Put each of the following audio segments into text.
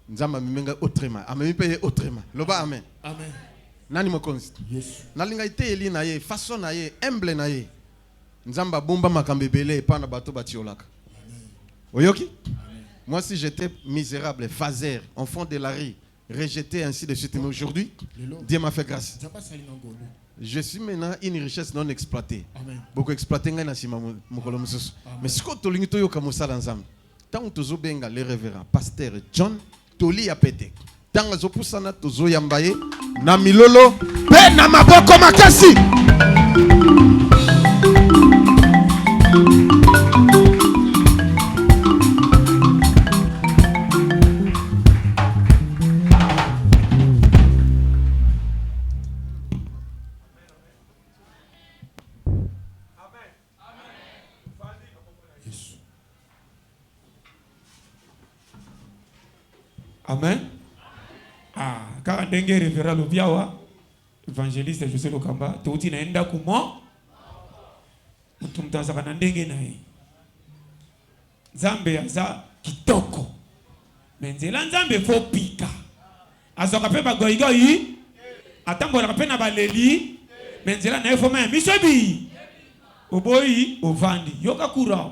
Nzambe amemi ngai autrement, amemi mpe ye autrement. Loba amen. Amen. Nani mokonzi? Yesu. Nalinga eteyeli na ye, façon na ye, humble na ye. Nzambe abomba makambo ebele epai na bato batiolaka. Oyoki? Moi si j'étais misérable, fazer, enfant de la rue, rejeté ainsi de suite, mais aujourd'hui, Dieu m'a fait grâce. Nzambe asali nga ngolu. Je suis maintenant une richesse non exploitée. Amen. Boko exploiter ngai na sima mokolo mosusu. Mais sikoyo tolingi toyoka mosala Nzambe. Tango tozobenga le révérend pasteur John Toli ya pete. Tango azopusana tozoyamba ye na milolo pe na maboko makasi. Amen. Ah, kaka ndenge révérend alobi awa évangéliste José Lokamba touti na ye ndako mo moto moto azalaka na ndenge na ye. Nzambe aza kitoko me nzela Nzambe fo pika azwaka mpe bagoigoi atambolaka mpe na baleli me nzela na ye fo maya miso ebi oboyi ovandi yoka kura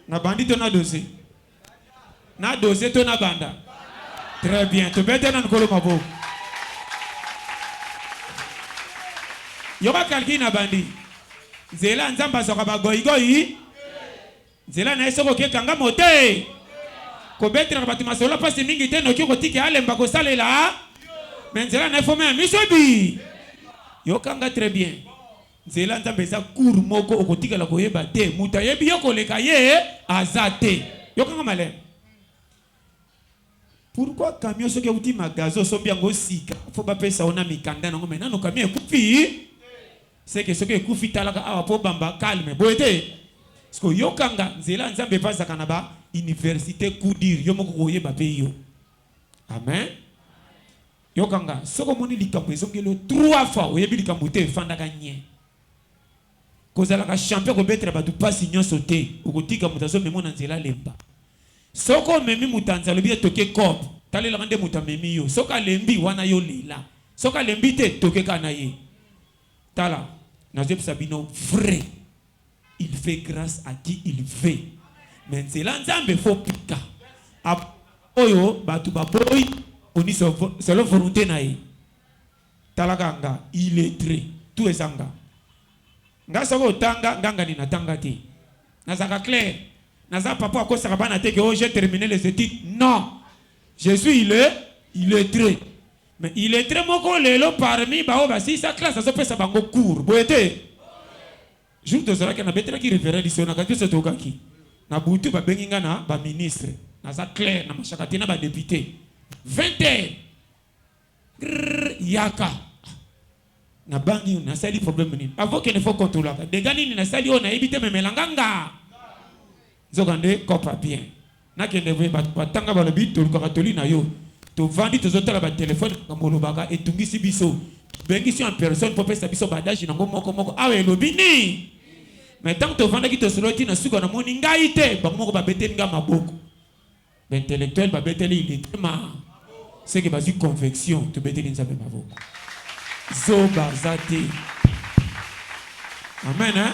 na bandi to na dose na dose to na banda très bien tobete na nkolo maboko yoka kalki na bandi nzela nzambe azwaka bagoigoi nzela na ye soki oke kanga mote kobetelaka bato masolo mpasi mingi te noki okotika alemba kosalela me nzela na ye foma ya miso bi yokanga très bien nzela nzambe eza cour moko okotikala koyeba te moto ayebi yo koleka ye aza te yokanga maleme pourquoi camion soki euti magasin osombi yango sika fo bapesa yo na mikanda nango me nano camion ekufi seke soki ekufi talaka awa po bamba calme boye te siko yokanga nzela nzambe epazaka na ba université coup dur yo moko koyeba mpe yo amen yokanga soki omoni likambo ezongeli yo trois fois oyebi likambo te efandaka nye Kozalaka champion kobetela batu pasi nionso te okotika moto azo memo na nzela alemba soki omemi mutanzi alobi ye toke coop talelaka nde moto amemi yo soki alembi wana yo lela soki alembi te toke kaka na ye tala nazoyebisa bino vrai il fait grace à qui il veut mais nzela nzambe faut pika oyo batu baboyi oni selon volonté na ye Talaka nga illettre tout eza nga. Nga soki otanga nga ngani na tanga te. Nazalaka clair. Naza papa akosaka bana te que oh j'ai termine les etudes. Non. Je suis ile illettre. Mais illettre moko lelo parmi ba oyo basilisa classe azopesa bango cours. Boye te? Jour tozalaki na betelaki reverend lisolo na kati biso tokaki na butu babengi nga na ba ministre naza clair na mashaka te na ba député 20 heures Grrr yaka nabangi nasali problème nini avant kende fo controlaka dega nini nasali oyo nayebi te memela nga nga nzoka nde copa bien nakende boye bato batanga balobi tolukaka toli na yo tovandi tozotala batelefone makambo olobaka etungisi biso tobengisi en personne mpo opesa biso badage nango moko moko awa elobi nini mais ntango tovandaki tosololi ti na suka namoni ngai te bango moko babeteli ngai maboko Ba intellectuel babeteli illettre seke bazwi conviction tobeteli nzambe maboko zoba aza te amen hein?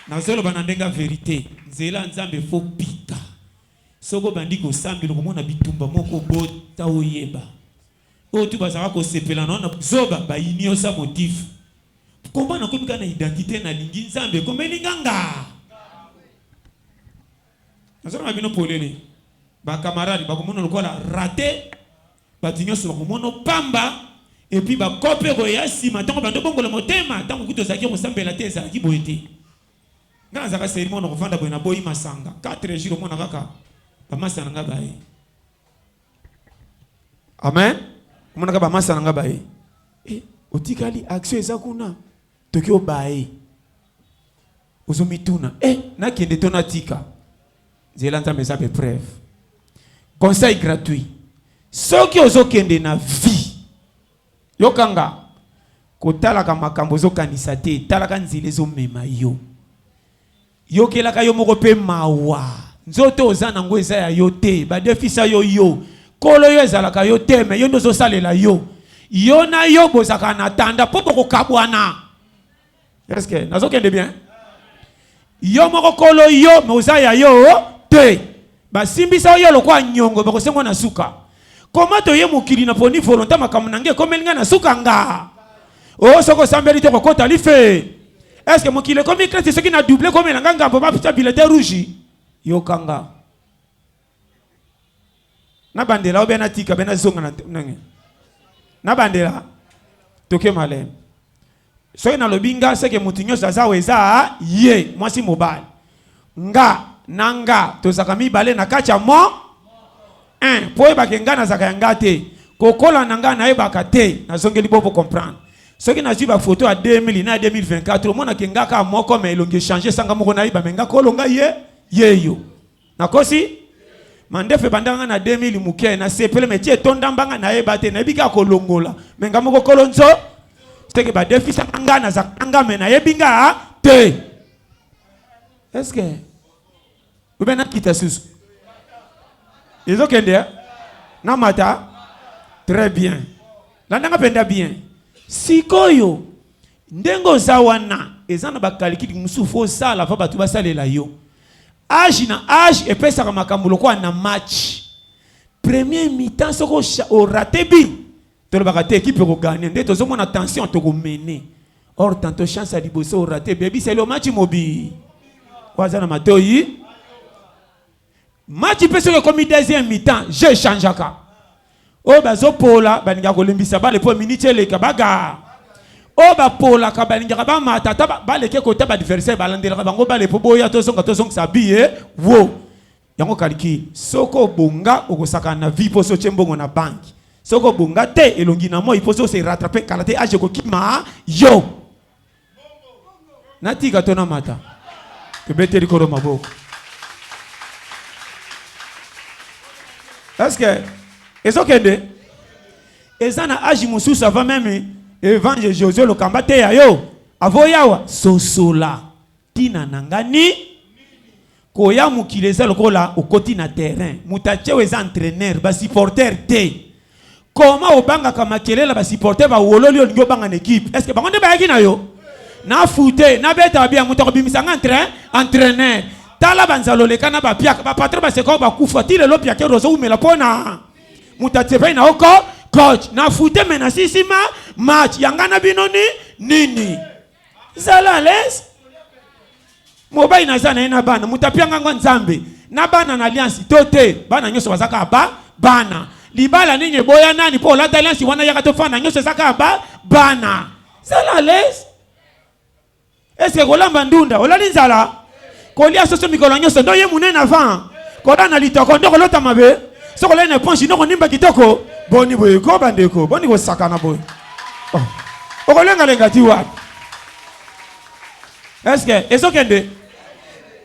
Nazoloba na ndenge ya verite nzela nzambe fo pika soki obandi kosambela okomona bitumba moko bota oyeba oyo tu bazalaka kosepela na na zoba bayini yo sa motif komba nakomi kaka na identite nalingi nzambe ekomeli nga nga Nazoloba bino polele, ba camarades bakomona lokola rate, bato nyonso bakomona pamba, et puis ba cope ekoya sima tango bando bongola motema, tango kutu ozalaki kosambela te ezalaki boye te. Nga nazalaka serimo na kovanda boye naboyi masanga 4 jours omona kaka ba masa na nga baye. Amen. Omonaka ba masa na nga baye. Eh, otikali action eza kuna. Toki obaye. Ozomituna eh nakende to natika? Nzela Nzambe eza bepreuve. Conseil gratuit. Soki ozokende na vie, yoka nga, kotalaka makambo ozokanisa te, talaka nzela ezomema yo. Yokelaka yo moko pe mawa. Nzoto oza nango eza ya yo te, badefisa yo yo. Kolo yo ezalaka yo te, mais yo nde ozosalela yo. Yo na yo bozalaka na tanda mpo bokokabwana. Est-ce que nazokende bien? Yo moko kolo yo, mais oza ya yo te. Basimbisa yo lokola nyongo, bakosengo na suka. Koma toye mokili na poni volonté makambo na ngai ekomeli ngai na suka nga. Oh, soki osambeli te okokota life. Est-ce que mokili ekomi klasi soki na double ekomela nga ngambo bapesa bulletin rouge? Yoka nga. Nabandela obe natika be nazonga na ndenge. Nabandela toke maleme. Soki nalobi nga seke moto nyonso aza awa eza ye mwasi mobali. Nga na nga tozalaka mibale na kati ya mo un po oyebake nga nazalaka ya nga te. Kokola na nga nayebaka te. Nazongeli bo bo comprendre. Soki nazwi ba photo ya 2000 na ya 2024 omonake nga kaka moko mais elongi echange sanga moko nayeba mais nga kolo nga ye yeyo. Nakosi? Mandefu ebandaka nga na 2000 muke na sepele mais ti etonda mbanga nayeba te nayebi kaka kolongola mais nga moko kolo nzo seke ba defisaka nga nazalaka nga mais nayebi nga te. Est-ce que obe nakita susu ezokende namata très bien landanga mpenza bien sikoyo ndenge oza wana eza na bakalikili mosusu fo osala fa bato basalela yo age na age epesaka makambo lokola na match premier mi-temps soki orate bi tolobaka te ekipe ekoganye nde tozomona tension tokomene or tanto chance ya liboso orate bebiseli yo match mobi oyo aza na matoi match mpe soki ekomi deuxième mi-temps je changeaka oyo bazopola balingaka kolembisa bale mpo miniti eleka baga oyo bapolaka balingaka bamata ata baleke kota baadversaire balandelaka bango bale mpo boya tozonga tozongisa biye wo yango calcul soki obonga okosakana na vie mpo soki otie mbongo na banki soki obonga te elongi na moi mpo soki ose rattrape kala te age ekokima yo natika to namata tobete likolo maboko est-ce que ezokende eza na age mosusu avant meme evange José Lokamba te ya yo avoyawa sosola Tina na nga ni koya mokili eza lokola okoti na terrain moto atyew eza entraîneur ba supporter te comment obangaka makelele ba supporter bawololi olingi obanga na équipe est ce que bango nde bayaki na yo na fute nabeta bia moto akobimisa nga entrain entraîneur tala banzala oleka na bapiaka bapatron baseka bakufa ti lelo piakero ozowumela mpo na moto atiepai na oko coach na fute me nasisi ma match yanga na bino ni nini Zala à l'aise. Mobali naza na ye na bana, moto apianga ngo Nzambe. Na bana na alliance to te, bana nyonso baza kaka ba bana. Libala nini eboya nani mpo olata alliance wana yaka tofanda nyonso eza kaka ba bana. Zala à l'aise. Est-ce que kolamba ndunda olali nzala? Kolia soso mikolo nyonso ndo ye munene avant. Kolala na litoko ndo kolota mabe. Soki olali na eponge ndo konimba kitoko. Boni boye ko bandeko, boni kosakana boye. Oh. Okolengalenga ti wapi? Est-ce que ezokende?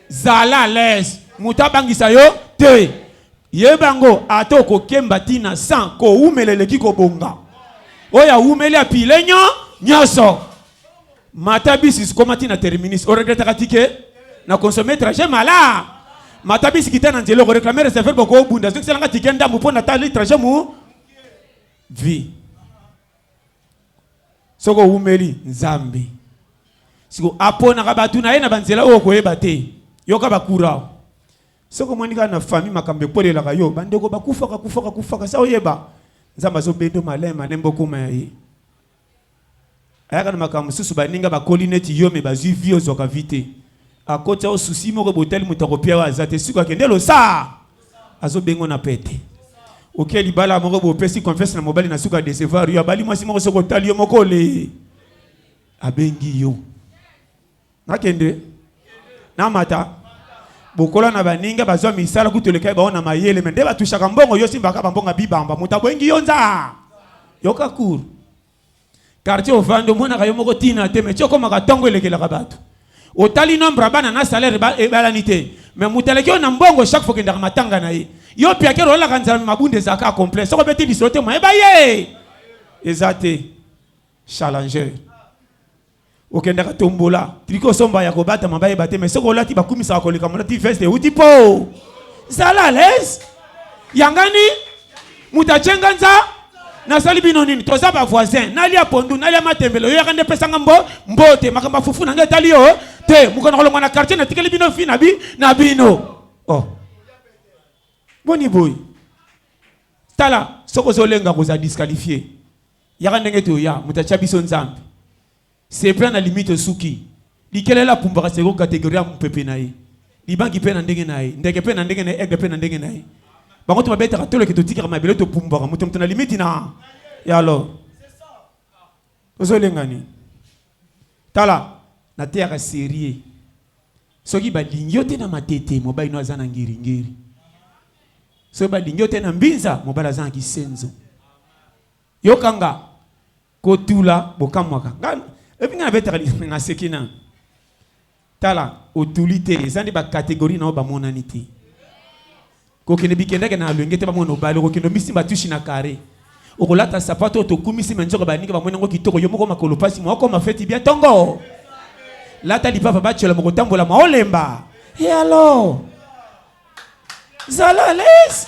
Zala à l'aise. Moto abangisa yo te. Yeba yango ata okokemba ti na 100 kowumela eleki kobonga. Oyo awumeli apile nyo nyonso. Mata bisi koma ti na terminus o regrettaka ticket na consommer trajet mala mata bisi kita na nzela oko réclamer receveur boko obunda zongisela nga ticket ndambu mpo natali trajet mu vie soki owumeli nzambe siko aponaka bato na ye na banzela oyo okoyeba te yoka bakura soki omoni kaka na famille makambo ekwelelaka yo bandeko bakufaka kufaka kufaka sa oyeba nzambe azobendo malin malembe okoma ya ye Ayaka na makambo mosusu baninga bakoli neti yo me bazwi vie ozwaka vie te. Akotisa yo souci moko botali moto akopia yo aza te suka akende losa azobengo na pete. Oke libala moko bopesi confiance na mobali na suka decevoir yo abali mwasi moko soki otali yo moko ole abengi yo. Nakende namata bokola na baninga bazwa misala kutu elekai bango na mayele me nde batushaka mbongo yo simbaka bambongo bibamba moto abwengi yo nza yoka cour quartier ovandi omonaka yo moko tina te me ti okomaka ntongo elekelaka bato otali nombre ya bana na salaire ebalani te me moto aleki yo na mbongo chaque fois okendaka matanga na ye yo piakere olalaka nzala me mabunda ezalaka complet soki obeti lisolo te moyeba ye eza te challenger. Okendaka tombola, tricot osomba ya kobatama bayeba te, mais soki olati bakumisaka koleka molati veste euti po. Zala à l'aise. Yangani moto atyenga nza nasali bino nini? Toza ba voisin, nalia pondu, nalia matembele, yo yaka nde pesanga mbo mbote, makambo ya fufu na ngai etali yo te. Mokona kolongwa na quartier natikeli bino fi na bi na bino. Oh. Boni boye. Tala, soki ozolenga kozala disqualifie. Yaka ndenge toya, moto atya biso Nzambe. Sepela na limite osuki. Likelele apumbwaka seko categorie ya mupepe na ye. Libanki pe na ndenge na ye, ndeke pe na ndenge na ye, aigle pe na ndenge na ye. Bango to babetaka tolo ke totikaka mabele topumbwaka moto moto na limite na ye alors. Ozolenga nini? Tala, nateyaka serieux. Soki balingi yo te na matete, mobali no aza na ngiringiri. Soki balingi yo te na mbinza, mobali aza na kisenzo. Yoka nga, Kotula bokamwaka nga epi nga nabetaka naseki nanu tala otuli te eza nde ba categorie na yo bamonani te kokende bikendake na alwenge te bamona obali okokende omisimba tushi na carre okolata sapato oyo tokumisi me nzoka baninga bamoni yango kitoko yo moko makolo pasi mwa okoma feti bien tongo lata lipapa batyola mokotambola mwa olemba e alors Zala à l'aise.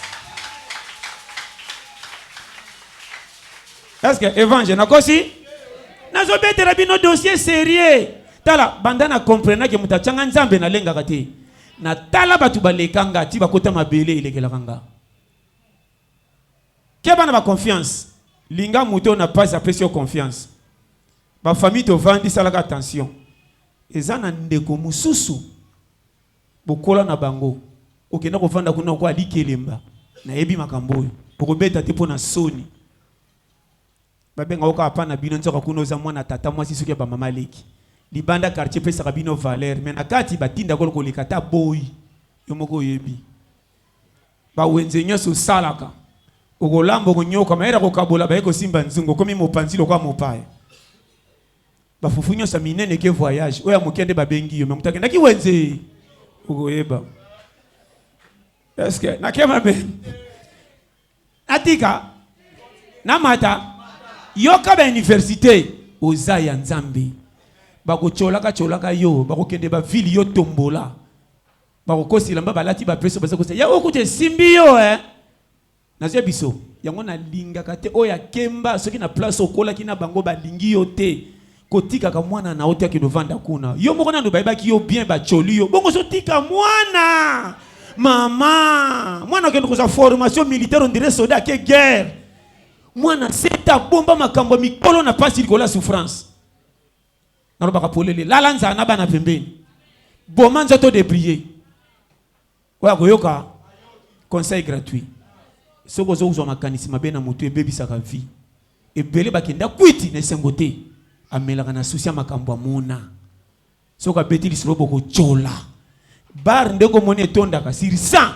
Est-ce que évangile nakosi? Nazobetela bino dossier sérieux. Tala banda na comprenaki ke moto atyanga Nzambe nalengaka te. Natala bato baleka nga ti bakota mabele elekelaka nga. Keba na ba confiance. Linga moto oyo na pasi apesi yo confiance. Ba famille tovandi salaka attention. Eza na ndeko mosusu Bokola na bango. Okenda kovanda kuna lokola likelemba. Nayebi makambo oyo. Okobeta te mpo na soni. Babenga yo kaka pa na bino nzoka kuna oza mwana tata mwasi soki ya ba mama leki. Libanda quartier epesaka bino valeur mais na kati batindaka yo koleka ata boyi. Yo moko oyebi. Ba wenze nionso osalaka. Okolamba okonyokwama heure ya kokabola baye kosimba nzungu okomi mopanzi lokola mopaya. Ba fufu nyonso ya minene ke voyage oyo ya moke nde babengi yo mais moto akendaki wenze okoyeba. Est-ce que nake mabe? Natika namata yoka ba université oza ya Nzambe bakotiolaka tiolaka yo bakokende ba ville yo tombola bakokosa elamba balati bapeso baza kosa ya okuta esimbi yo eh. Nazia biso yango nalingaka te oyo akemba soki na place okolaki na bango balingi yo te kotikaka mwana na yo te akende ovanda kuna yo moko nanu bayebaki yo bien bacholi yo bongo ozotika mwana mama mwana akende kozwa formation militaire on dirait soda ake guerre mwana seta abomba makambo ya mikolo na pasi likolo ya souffrance nalobaka polele lala nzala na bana pembeni boma nzoto debrie Oyo akoyoka conseil gratuit. Soki ozo kozwa makanisi mabe na mutu ebebisaka vie. Ebele bakenda kwiti na esengo te. Amelaka na souci ya makambo amona. Soki abeti lisolo boko tchola. Bar ndenge omoni etondaka sur 100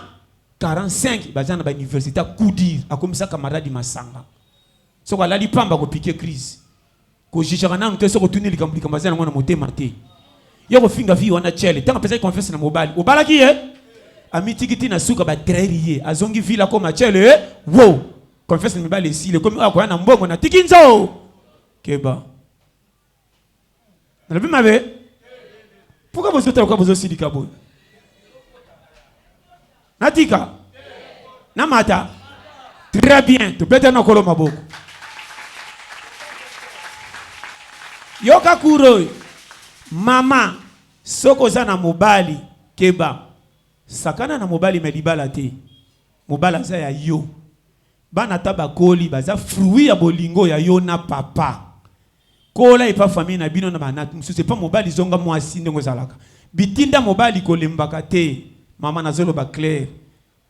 45 baza na ba universite ya coup dur akomisa camarade masanga. Soki alali pamba ako piquer crise. Ko jugeaka nanu te soki otuni likambo likambo aza nango na motema te. Yo kofinga vie wana tchele tango apesaki confiance na mobali obalaki ye amitiki ti na suka ba trahir ye azongi ville akoma tchele wo confiance na mibali esili ekomi oyo akoya na mbongo na tiki nzo keba nalobi mabe pourquoi bozotala lokola bozosilika boye natika namata très bien tobeta na kolo maboko yoka cour oyo mama soki oza na mobali keba sakana na mobali me libala te mobali aza ya yo bana ata bakoli baza fruit ya bolingo ya yo na papa Kola epa famille na bino na ba mususu epa mobali zonga muasi ndenge ozalaka bitinda mobali kolembaka te maman nazoloba claire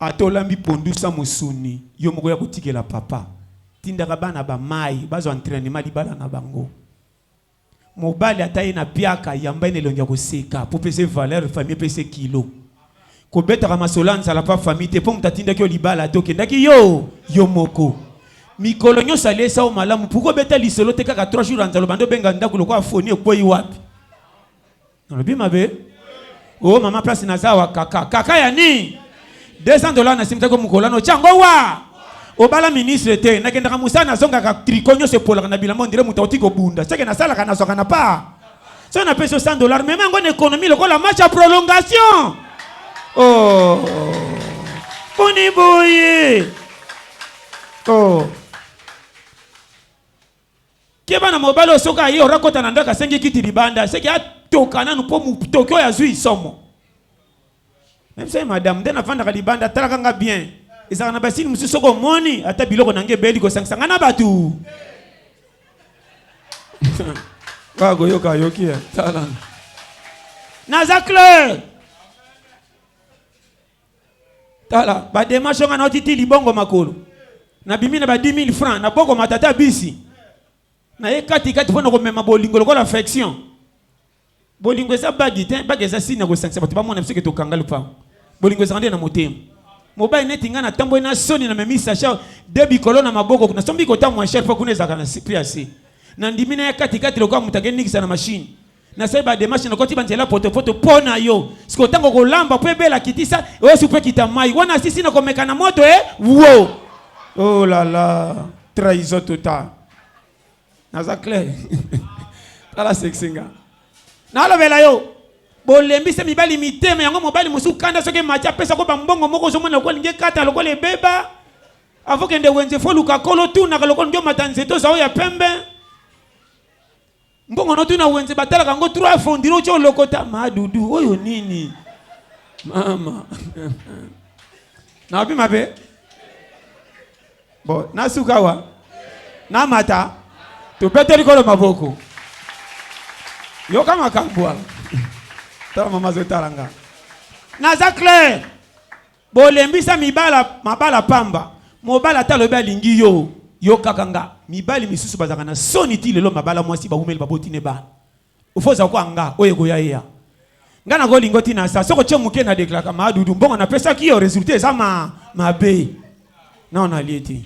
ata olambi pondu sans musuni yo moko ya kotikela papa tindaka bana ba mayi bazwa entrainement libala na bango mobali ata ye na piaka yamba ye na elongi ya koseka po pesa ye valeur famille epesa ye kilo Kobetaka masolo ya nzala pa famille te po moto atindaki yo libala te okendaki yo yo moko. Mikolo nyonso aliesa yo malamu pourquoi obeta lisolo te kaka 3 jours ya nzala obandi obenga ndako lokola foni ekweyi wapi? Nalobi mabe? Oh mama place naza awa kaka kaka ya nini? 200 dollars nasimbisaki yo mokolo wana otia yango wa? Obala ministre te nakendaka mosala nazongaka tricot nyonso epolaka na bilamba ondire moto auti kobunda seke nasalaka nazwaka na pa. Soki napesi yo 100 $, mema yango na économie lokola match ya prolongation. Oh, boni boye. Oh, keba na mobali oyo. Soki aye orakota na ndako, asengi kiti libanda, seki atoka nanu mpo motoki oyo azwi somo. Même soki madame nde nafandaka libanda, atalaka nga bien. Ezalaka na basini mosusu, soki omoni ata biloko na nge ebeli, kosangisa nga na bato kaka koyoka yoki ya tala. Naza clair. Tala badémarche nga nauti ti libongo makolo, nabimi na ba 10 000 francs, nabokoma tata bisi naye katikati mpo na komema bolingo lokola affection. Bolingo eza bague te. Bague eza signe ya kosangisa bato, bamona biso ke tokanga lupango. Bolingo ezalaka nde na motema. Mobali neti ngai, natamboli na soni, namemi sachet de bikolo na maboko, nasombi kota moins cher mpo kuna ezalaka na prix ya se. Nandimi na ya katikati lokola moto akenikisa na machine. Nasali badémarche, nakoti banzela potopoto mpo na yo. Siko ntango kolamba mpo ebela, kitisa oyo supu, ekita mai wana, asisi na komeka na moto e wo. Oh là là, trahison totale. Naza clair. Tala sekisi nga nalobela yo. Bolembisa mibali mitema yango. Mobali mosusu, kanda soki emati, apesako bambongo moko, ozomona lokola lingi ekata, lokola ebeba. Avokende wenze, fo luka kolo, tunaka lokola ngi omata nzete, oza oyo ya pembe. Mbongo notuna wenze, batalaka yango trois fois, ondire otya olokota madudu oyo nini. Mama, nabi mabe. Bon, nasuka awa, namata. Tobete likolo maboko. Yoka makambo awa. Tala, mama azotala nga. Naza clair. Bolembisa mibala mabala pamba. Mobali ata alobi alingi yo, yo kaka nga. Mibali misusu bazalaka na soni ti lelo. Mabala mwasi, bawumeli, baboti ne bana. Ofo ozala kwa nga oyo ekoya ye ya nga nakolinga otina sa. Soki otie moke na déclaraka madudu, mbongo napesaki yo, résultat eza ma mabe na nalie te.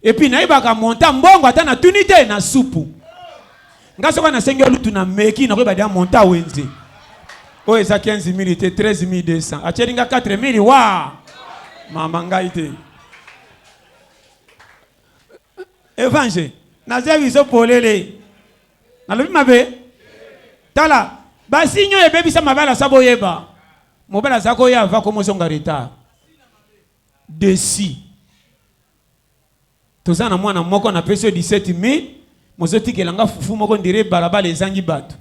Et puis nayebaka montant mbongo, ata natuni te na supu nga. Soki nasengi yo lutu na meki, nakoyeba dia montant wenze oyo eza 15 000 te, 13 200. Atieli nga 4 000 wa mama ngai te. Évangile naza biso polele. Nalobi mabe? Tala basinyo ebebisa mabala. Sa boyeba, mobali aza koya ava komozonga retard desi. Toza na mwana moko, napesi yo 17 000, mozotikela nga fufu moko ndire balabala ezangi bato,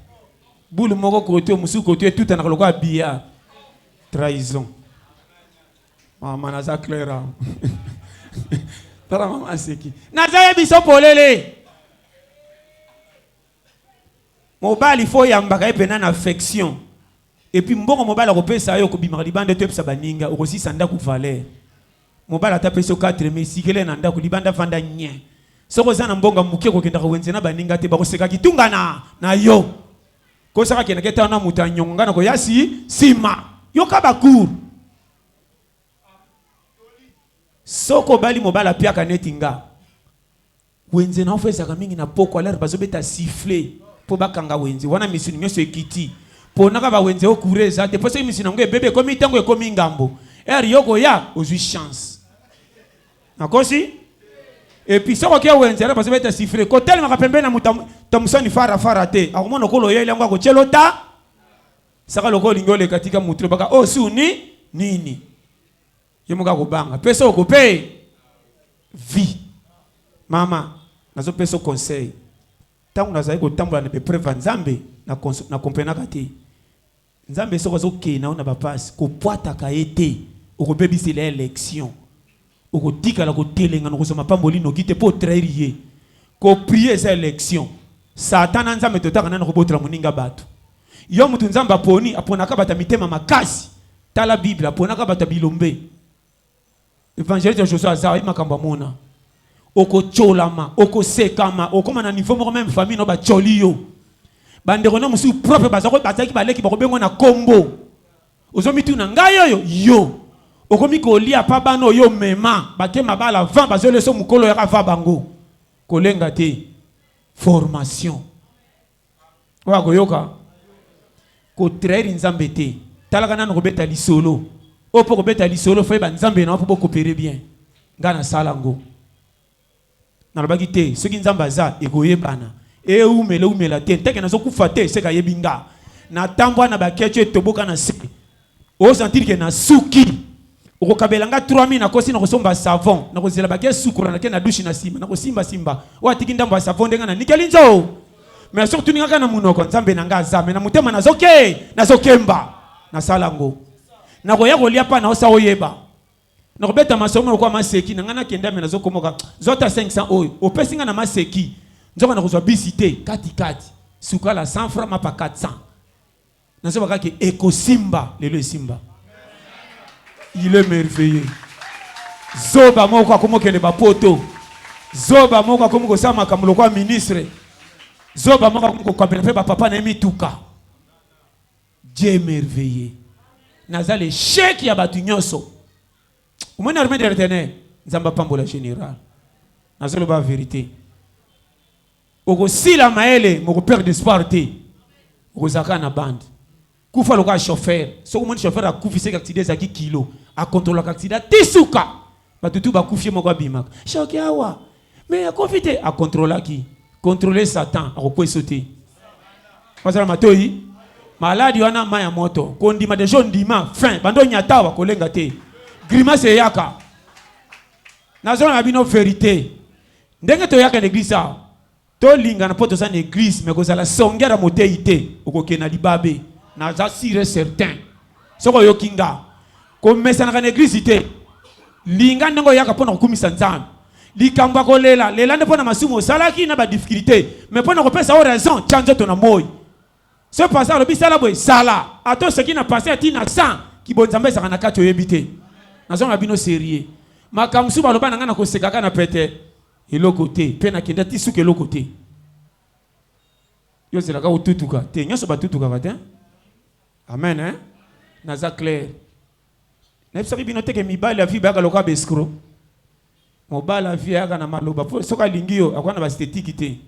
bulu moko kote, mosusu kote, etutanaka lokola billard. Trahison. Mama, naza clair awa. Tala, mama aseki. Naza ye biso polele. Mobali fo oyambaka ye mpena na affection. Et puis mbongo mobali akopesa yo, okobimaka libanda, toyebisa baninga, okosisa ndako valeur. Mobali ata apesi yo 4000, sikele na ndako, libanda vanda nye. Soki oza na mbongo moke, kokendaka wenze na baninga te, bakoseka kitunga na yo. Kosaka kendaka etala na moto anyongo nga na koya si nsima. Yoka bacour. Soki obali mobali apiaka neti nga, wenze na ofo ezalaka mingi na poko alere, bazobeta sifflet mpo bakanga wenze wana. Misuni nyonso ekiti mponaka bawenze oyo courant eza te, mpo soki misuni yango ebebe, ekomi ntango ekomi ngambo ere yo koya, ozwi chance. Nakosi? Et puis soki oke wenze ala, bazobeta sifflet, kotelemaka pembeni na moto Thomson farafara te. Akomona okolo oyeli yango, akotiela ta saka lokola olingi oleka. Tika motu lobaka oyo suni nini, ye moko akobanga. Mpe soki okope vie, mama, nazopesa conseil. Ntango nazali kotambola na baépreuve ya Nzambe, nakomprenaka te. Nzambe soki azokende na yo na bapasi, kopwataka ye te. Okobebisela ye élection, okotikala kotelenga na kozwa mapamboli noki te mpo otrahir ye. Koprier eza élection. Satan na Nzambe totaka nani kobotela moninga bato. Yo mutu Nzambe aponi, aponaka bato ya mitema makasi. Tala Bible, aponaka bato ya bilombe. Évangéliste Josué aza ayebi makambo amona. Okotyolama, okosekama, okóma na niveau moko, même famille no batyoli yo, bandeko na mosusu propre bazalaki baleki, bakobengwa na kombo. Ozomituna ngai oyo yo okomi kolia pa bana oyo mema bake mabala 20, bazoleso mokolo yaka va bango. Kolenga te. Formation oyo akoyoka kotrahir Nzambe te. Talaka nano kobeta lisolo oyo. Mpo kobeta lisolo, fo yeba Nzambe na yo mpo bokopere bien. Ngai nasala yango, nalobaki te soki Nzambe aza, ekoyebana. Ewumela ewumela te nteke nazokufa te seke ayebi nga. Natambwa na bakecho etoboka na se. Osentir ke nasuki. Okokabela nga 3000 nakosi nakosomba savon. Nakozela bake sukola nake na douche na sima nakosimba simba. Oyo atiki ndambo ya savon nde nga nanikeli nzo. Mais soki otuni nga kaka na munoko Nzambe na nga aza mais na motema nazoke nazokemba. Nasala ngo. Nakoya kolia pa na osa oyeba. Nakobeta masolo lokola maseki na ngai nakenda me nazokomoka zwa ata 500 oyo opesi ngai na maseki nzoka nakozwa bisi te kati kati sukala 100 francs mapa 400 nazoba kaka ekosimba lelo esimba. Il est merveilleux. Zoba moko akomi okende bapoto, zoba moko akomi kosala makambo lokola ministre, zoba moko akomi kokabela mpe bapapa na ye mituka. Dieu est merveilleux. Naza l'échec ya bato nyonso. Omoni armée de l'éternel, Nzambe apambola général. Nazoloba vérité. Okosila mayele moko perdre espoir te. Okozala kaka na bande. Kufa lokola chauffeur. Soki omoni chauffeur akufi seke accident ezalaki kilo. Akontrolaka accident ti suka. Bato tu bakufi ye moko abimaka. Choc awa. Mais akufi te, akontrolaki. Contrôler Satan, akokwesa te. Bazala matoyi. Maladi wana mai ya moto. Kondima deja ondima fin. Bando nyata awa kolenga te. Grimace eyaka. Nazona na bino verite. Ndenge toyaka na eglise awa. Tolingana mpo toza na eglise mais kozala songeur ya moteyi te. Okokende na libabe. Naza sur et certain. Soki oyoki nga. Komesanaka na eglise te. Linga ndenge oyaka mpo na kokumisa Nzambe. Likambo ya kolela, lela nde mpo na masumu osalaki na ba difficultes. Mais mpo na kopesa yo raison, tia nzoto na moi. Soki pasteur alobi sala boye, sala. Ata oseki na pasteur ti na 100, kibonzambe ezalaka na kati oyebi te. Nazonga bino serieux. Makambo mosusu baloba na ngai na koseka kaka na pete. Eloko te. Mpe nakenda ti suka eloko te. Yo ozelaka otutuka te. Nyonso batutukaka te. Amen hein? Naza clair. Nayebisaki bino te ke mibali ya vie bayaka lokola ba escroc. Mobali ya vie ayaka na maloba po soki alingi yo akoya na ba esthétique te.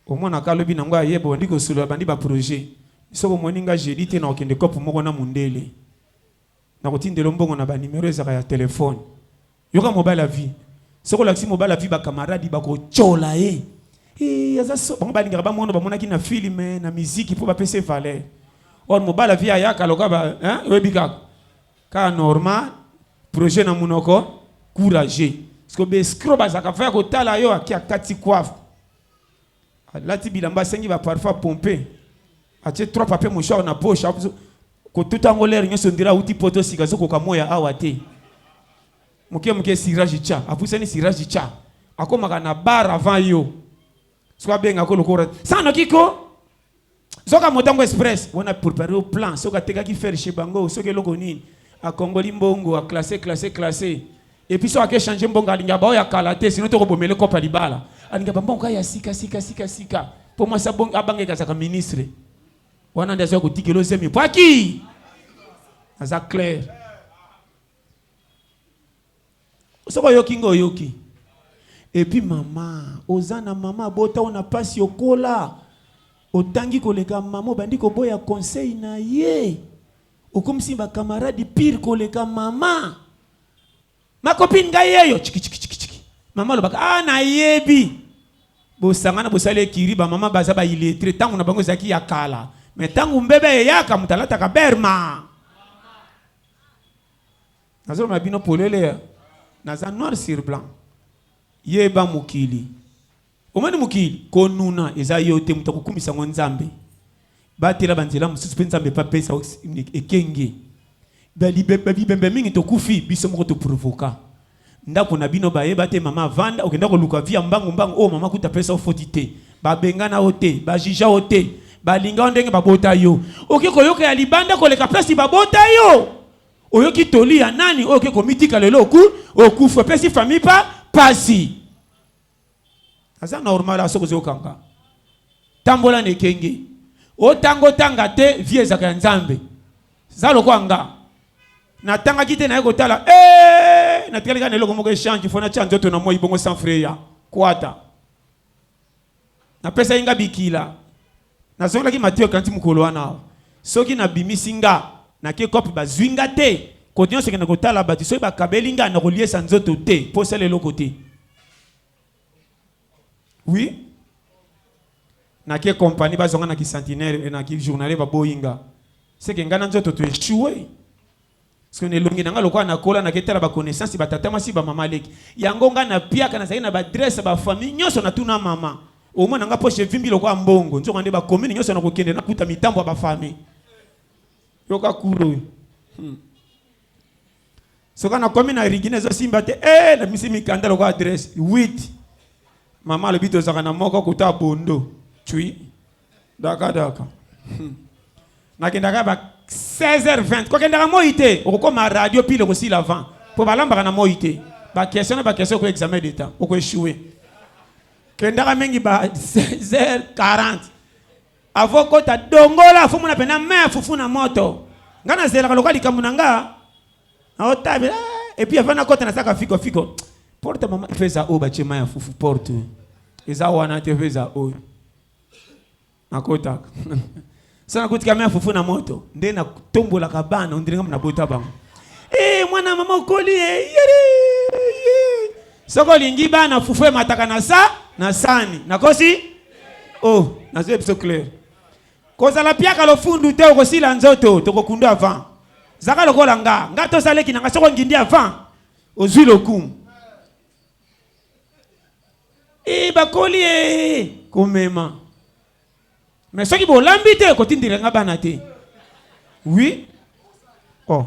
Omonaka alobi nango aye bobandi kosolola bandi ba projet. Soki omoni nga jeudi te nakokende coop moko na mundele. Nakotindela yo mbongo na ba numero ezalaka ya telephone. Yoka mobali ya vie. Soki olakisi mobali ya vie ba camarade bako tchola ye. Hee aza so bango balingaka bamona bamonaki na film na miziki po bapesa ye valeur. Or mobali ya vie ayaka lokola ba hein oyebi kaka. Kaka normal projet na munoko courageux. Parce que ba escroc bazalaka va ya kotala yo ake akati coiffe. Alati bilamba asengi ba parfum pompe. Atie trois papiers mouchoir na poche. Kotuta yango lere nyonso ndira auti poto sika azokoka moya awa te. Moke moke cirage cha, apusani cirage cha. Akomaka na bar avant yo. Soki abenga ko lokola sana kiko. Zoka motango express wana préparer au plan soki atekaki fer chez bango soki eloko nini akongoli mbongo a classe classe classe et puis soki ake changer mbongo alinga ba oyo ya kala te sinon tokobomele kopa libala alinga ba mbongo ya sika sika sika sika po mwasi abangeka azalaka ministre wana nde azoya kotikela ozemi pwaki aza clair. Soki oyoki nga oyoki. Et puis mama, oza na mama abota yo na pasi okola, otangi koleka mama obandi koboya conseil na ye, okomisi ba camarade pire koleka mama. Ma copine ngai yeyo chiki chiki chiki chiki. Mama alobaka ah nayebi. Bosangana bosali ekiri ba mama baza ba illettre tango na bango ezalaki ya kala. Mais tango mbebe eyaka moto alataka berma. Nazoloba na bino polele, naza noir sur blanc. Yeba mokili. Omoni mokili? Konuna eza yo te, moto akokumisa yango Nzambe. Batela banzela mosusu mpe Nzambe mpe apesa ekenge. Bibembe mingi tokufi, biso moko toprovoka. Ndako na bino bayeba te mama avanda, okenda koluka vie ya mbangu mbangu oyo mama kutu apesa yo foti te. Babengana yo te, ba jugea yo te, balinga yo ndenge babota yo. Oke koyoka ya libanda koleka place babota yo. Oyoki toli ya nani oyo oke komitika lelo oku okufi opesi famille pa pasi. Aza normal aso kozokanga. Tambola na ekenge. Otanga otanga te vie ezaka ya Nzambe. Za lokola nga. Natangaki te naye kotala eh natikali kaka na eloko moko echange fo natia nzoto na moi bongo sans frais ya kwata. Napesaki nga bikila. Nazongelaki Mathieu kanti mokolo wana awa. Soki nabimisi nga nake coop bazui nga te. Kote nyonso kende kotala bato soki bakabeli nga nakoliesa nzoto te mpo osala eloko te. Oui. Nake compagnie bazwa nga na ki sentinelle na ki journalier baboyi nga. C'est que nga na nzoto to echoue. Parce que na elongi na nga lokola nakola nake tala ba connaissance ba tata mwasi ba mama leki. Yango nga na piaka nazalaki na ba adresse ba famille nyonso natuna mama. Omona nga poche evimbi lokola mbongo. Nzoka nde ba commune nyonso nakokende nakuta mitambo ya ba famille. Yoka cours oyo. Soki nakomi na rigine ezosimba te, eh nabimisi mikanda lokola adresse 8. Mama alobi tozalaka na moko kuta bondo. Tui. Daka daka. Nakendaka ba 16h20. Kokendaka moi te, okokoma radio pile okosila avant. Po balambaka na moi te. Ba question na ba question ko examen d'état, oko échouer. Kendaka mingi ba 16h40. Avant kota dongola fo mona pena main fufu na moto. Nga nazelaka lokola likambo na nga. Naotabela et puis avant nakota nasaka fiko fiko. Porte mama feza oyo batie mai ya fufu porte. Eza wana te feza oyo. Nakotaka. Sana nakutika mai ya fufu na moto nde natombolaka bana ondire nga nabota bango. Eh mwana mama okoli eh yeri. Soko olingi bana fufu emataka na sa na sani. Nakosi? Oh, nazoye biso clair. Kozala piaka lofundu te okosila nzoto tokokundu avant. Zaka lokola nga, nga tosaleki na nga soko ngindi avant ozwi lokumu. E bakoli e komema. Mais soki bolambi te kotindela nga bana te. Oui. Oh.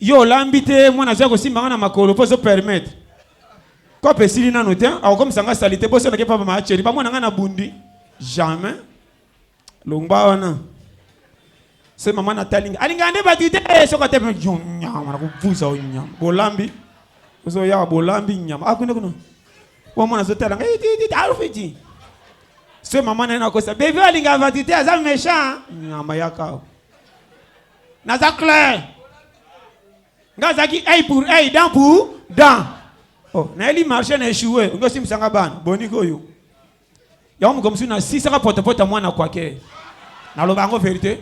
Yo olambi te mwana azoya kosimba nga na makolo mpo ozo permettre. Kope esili nanu te, akokomisa nga salite bosana ke papa ma cheri bamona nga na bundi. Jamais. Longba wana. Se mama natali nga. Alinga nde bato te soki ate yo nyama na kovuza yo nyama. Bolambi. Ozoya bolambi nyama. Ah kuna kuna. Wa mwana azotala nga iti iti alufiti. Se mama naye nakosa bebe alinga bato te aza méchant. Nyama yaka. Naza clair. Nga azalaki œil pour œil, dent pour dent. Oh, nayeli marché na échoué, ongi osimbisa nga bana, boni koyo. Yango moko mosusu nasisaka potopota mwana kwake. Naloba yango verite.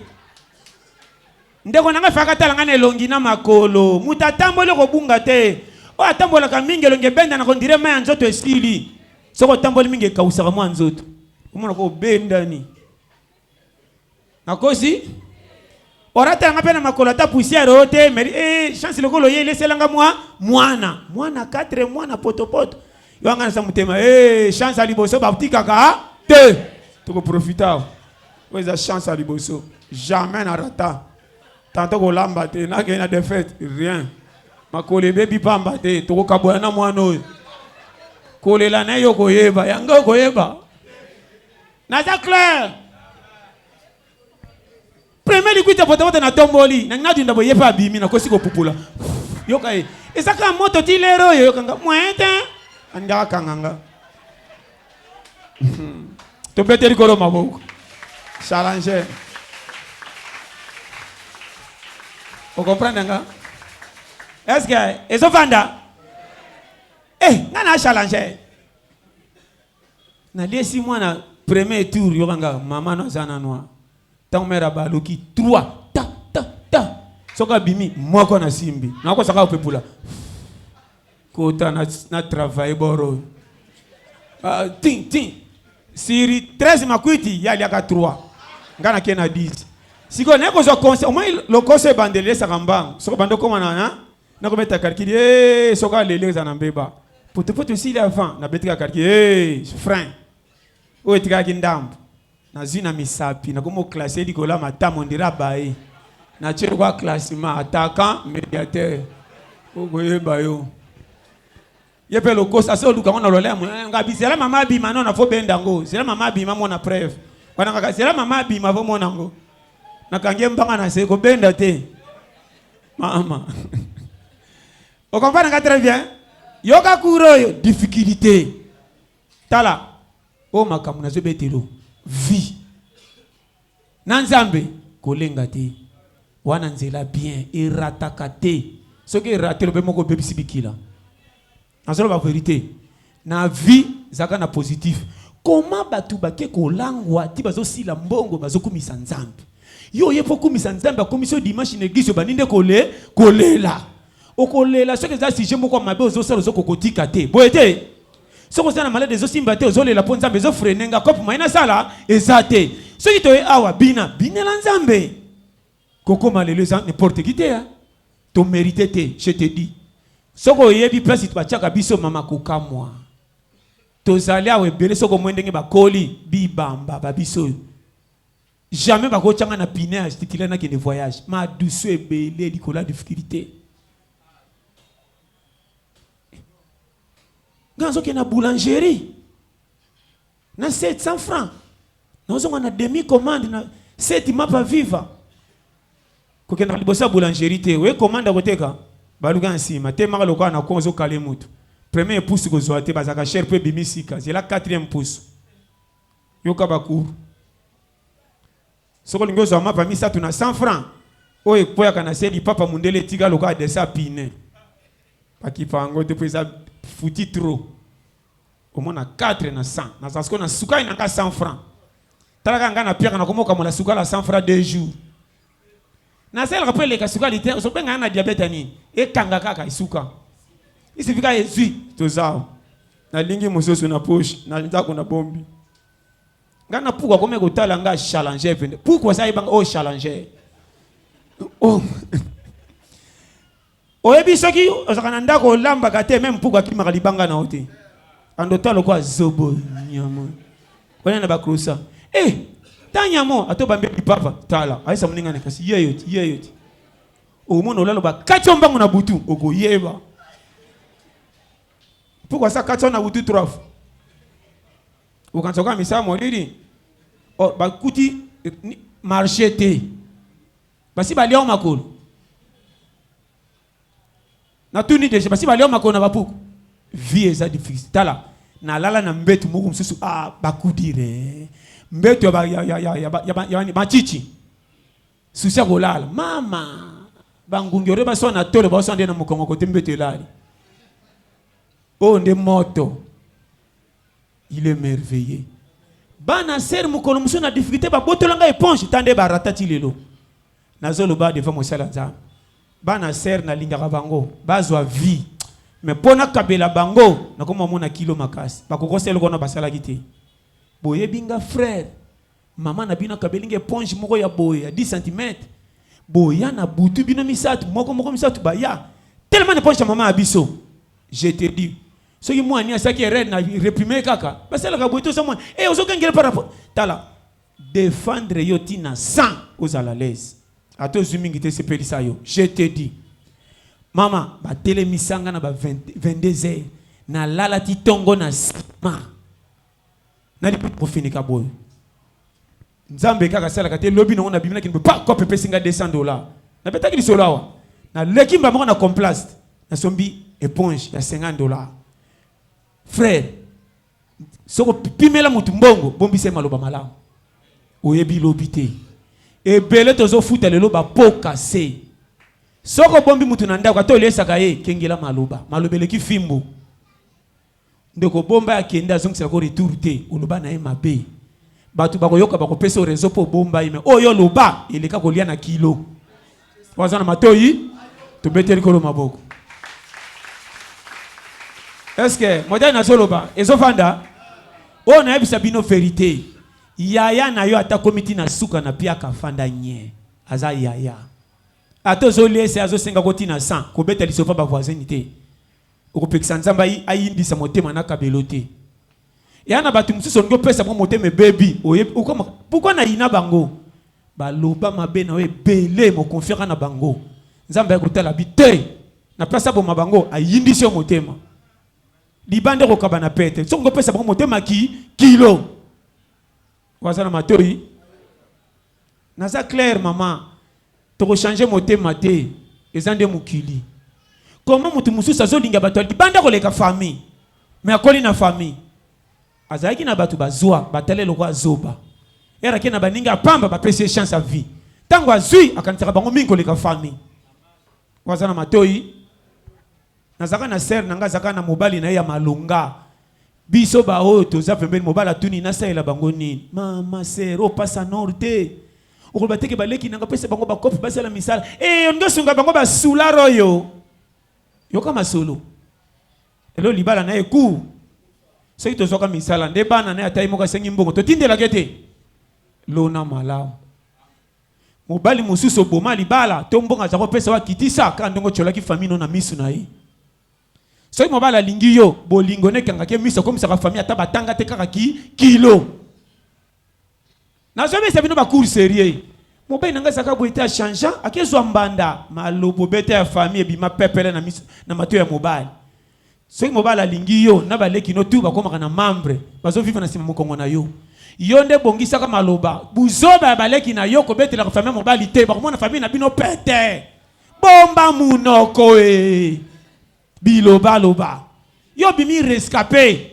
Ndeko na ngai faka tala ngai na elongi na makolo. Moto atamboli okobunga te. Oyo atambolaka mingi elongi ebenda na kondire mai ya nzoto esili. Soki otamboli mingi ekausaka mwa nzoto. Omona ko obendani. Nakosi? Orata yanga pe na makolo ata poussière oyo te mais eh, chance lokola oye elesela nga mwa mwana mwana 4 mois na potopoto yo anga nasa motema eh, chance ya liboso batikaka te tokoprofita awa oyo eza chance ya liboso jamais na rata tanto kolamba te nakei na défaite rien makolo ebebi pamba te tokokabola na mwana oyo kolela na ye okoyeba yango okoyeba Naza clair. Premier likwita potopoto na tomboli na ngadinda boye pe abimi na kosi kopupula. Yoka ye. Eza kaka moto ti lero oyo yoka nga moyen te. Anga kanga nga. Tobete likolo maboko. Challenger. Okomprendre nga? Est-ce que ezovanda? Eh, nga na challenger. Naliesi mwana premier tour yoka nga mama no aza nanu awa tango mère abaluki 3 ta ta ta soki abimi moko na simbi nakosa kaka kopepula kota na, na travailler boro oyo uh, tin tin siri 13 makwiti ye aliaka 3 nga nake na 10 sikoyo naye kozwa conseil omoi lokoso ebandeli esaka mbangu soki obandi okoma na nakobeta calcul eh soki aleli eza na mbeba potopoto esili avant nabeti kaka calcul eh frein oyo etikaki ndambo nazwi na misapi nakomi oklasse likolo ya matama ondire abaye natie lokwa classement attaquant médiateur okoyeba yo ye mpe lokoso asi oluka ngo na lolemo eh, ngabi zela mama abima no na fo benda ngo zela mama abima mona preuve wana kaka zela mama abima fo mona ngo nakangi ye mbanga na se kobenda te mama okomprendre nga très bien yoka cours oyo difficulté tala oyo makambo nazobetelo vie na nzambe kolenga te wana nzela bien erataka te soki erate lobe moko obebisi bikila Nazoloba verite na vie zaka na positif. Comment batu bake kolangwa ti bazosila mbongo bazokumisa Nzambe. Yo oye po kumisa Nzambe akomisi yo dimanche na eglise obandi nde kole kolela. Okolela soki eza sujet moko ya mabe ozosala ozokokotika te. Boye te? Soki oza na malade ezosimba te, ozolela mpo Nzambe ezofrene nga kope moyen nasala eza te. Soki toye awa bina binela Nzambe. Kokoma lelo eza n'importe qui te hein. To mérite te, je te dis. Soki oyebi place batiaka biso mama kokamwa. Tozali awa ebele soki omoni ndenge bakoli bibamba ba biso oyo. Jamais bakotia nga na pine ya titulaire nakende voyage. Madusu ebele likolo ya difficulté. Nga nazokende na boulangerie na 700 francs. Nazonga na demi commande na 7 mapa viva. Kokenda liboso ya boulangerie te. Oye commande koteka baluka na nsima te maka lokola na konzo kale mutu. Premier pouce kozwa te bazaka cher pe bimi sika. Zela quatrième pouce. Yoka ba cours. Soki olingi ozwa mapa misato na 100 francs oyo ekweyaka na se lipapa mundele etika lokola dessin ya pine. Bakipa yango te mpo eza futi trop. Omona 4 na 100. Nazala sikoyo na sukali na nga 100 francs. Tala kaka nga na piaka nakomokamola sukali ya 100 francs 2 jours. Nasalelaka mpo eleka sukali te, ozobenga nga na diabète ya nini? Ekanga kaka esuka. Isifika ezwi toza awa. Nalingi mosusu na poche na ndako na bombi. Nga na puku akomi kotala nga challenger pende. Puku aza yebanga oh challenger. Oh. Oyebi soki ozalaka na ndako olambaka te meme puku akimaka libanga na yo te. Ando tala lokola zobo nyama. Wana na ba croissant. Eh, ta nyamo ato bambe lipapa tala ayesa moninga na kasi yeyo ti yeyo ti. Omona olalo ba kati mbango na butu okoyeba. Pourquoi ça kati na butu trois fois? Okanisa kaka misala molili. Oh, bakuti marché te. Basi balia makolo. Natuni deja basi balia makolo na bapuku. Vie eza difficile. Tala, nalala na mbetu moko mosusu ah bakudire. Mbetu ya ba ya ya ya ya ya, ya, ya machichi. Susi ya kolala. Mama bangungi ore baswa na tolo baswa nde na mokongo kote mbetu elali. Oyo nde moto. Il est merveilleux. Bana sœur mokolo mosusu na difficulté babotola ngai éponge ta nde barata ti lelo. Nazoloba devant mosala ya Nzambe. Bana sœur nalingaka bango bazwa vie. Mais mpo nakabela bango nakoma mona kilo makasi. Bakokosa eloko wana basalaki te. Boyebi nga frère, mama na bino akabeli nga éponge moko ya boye ya 10 cm. Boya na butu bino misato moko moko misato baya. Tellement na éponge ya mama ya biso. Je te dis soki mwana ni asalaki erreur na reprime kaka basalaka boye toza mwana e ozokangela par rapport tala defendre yo ntina 100 ozala l'aise ata ozwi mingi te sepelisa yo. Je te dis mama batelemisa nga na ba 22 heures nalala ti ntongo na nsima nali kofinika boye. Nzambe kaka asalaka te lobi nango nabimi nakende pa kope epesi nga $200 nabetaki lisolo awa naleki mba moko na Complast nasombi éponge ya $50. Frère, soko pimela motu mbongo bombisa ye maloba malamu oyebi lobi te ebele tozofuta lelo bapoka se soko obombi motu na ndako ata oliesaka ye kengela maloba maloba eleki fimbu. Ndeko bomba akende azongisela ko retour te oloba na ye mabe batu bakoyoka bakopesa yo raison po obomba ye mais oyo oloba eleka kolia na kilo oyo aza na matoyi tobeteli kolo maboko. Est-ce que modèle nazoloba ezofanda oyo nayebisa bino verite yaya na yo ata komi ti na suka na piaka fanda nye aza yaya ata ozoliesa azosenga ko ti na 100 kobeta lisopa ba voisine te. Okopekisa Nzambe ayindisa motema na kabelo te. Eya na bato mosusu olingi opesa bango motema ebebi. Oyebi okoma pourquoi na yina bango? Baloba mabe na yo ebele mokonfiaka na bango. Nzambe aye kotala bi te. Na place aboma bango ayindisi yo motema. Libanda ekokaba na pete. Soki opesa bango motema ki kilo. Waza na matoyi? Naza clair maman. Toko changer motema te. Eza nde mokili. Comment mutu mususu azolinga bato ya libanda koleka famille? Mais akoli na famille. Azalaki na bato bazwa, batala lokola zoba. Era ke na baninga ya pamba bapesi ye chance ya vie. Tango azui akanisaka bango mingi koleka famille. Waza na matoyi? Nazalaka na sœur na nga azalaka na mobali na ye ya malonga. Biso ba oyo toza pembeni mobali atuni nasalela bango nini? Mama sœur opasa nord te. Okoloba te ke baleki na nga pesa bango ba kope basala misala. Eh olingi osunga bango ba soulard oyo. Yoka masolo. Lelo libala na ye ku. Soki tozwaka misala nde bana naye ata ye moko asengi mbongo totindelaka ye te? Lona malamu. Mobali mosusu oboma libala to mbongo aza kopesa yo akitisa kaka ndenge otiolaki famille no na misu na ye. Soki mobali alingi yo, bolingo ne ekangaka ye misu akomisaka famille ata batanga te kaka ki kilo. Nazobesa bino ba cours serieux. Mobali na ngai azalaka boye te a changea akezwa mbanda malobo beta ya famille ebima pepele na miso na matoyi ya mobali. Soki mobali alingi yo na baleki no tout bakomaka na membre bazo vivre na sima mokongo na yo. Yo nde bongisaka maloba buzoba ya baleki na yo kobetelaka famille ya mobali te bakomona famille na bino pete. Bomba munoko ee biloba loba yo obimi rescape.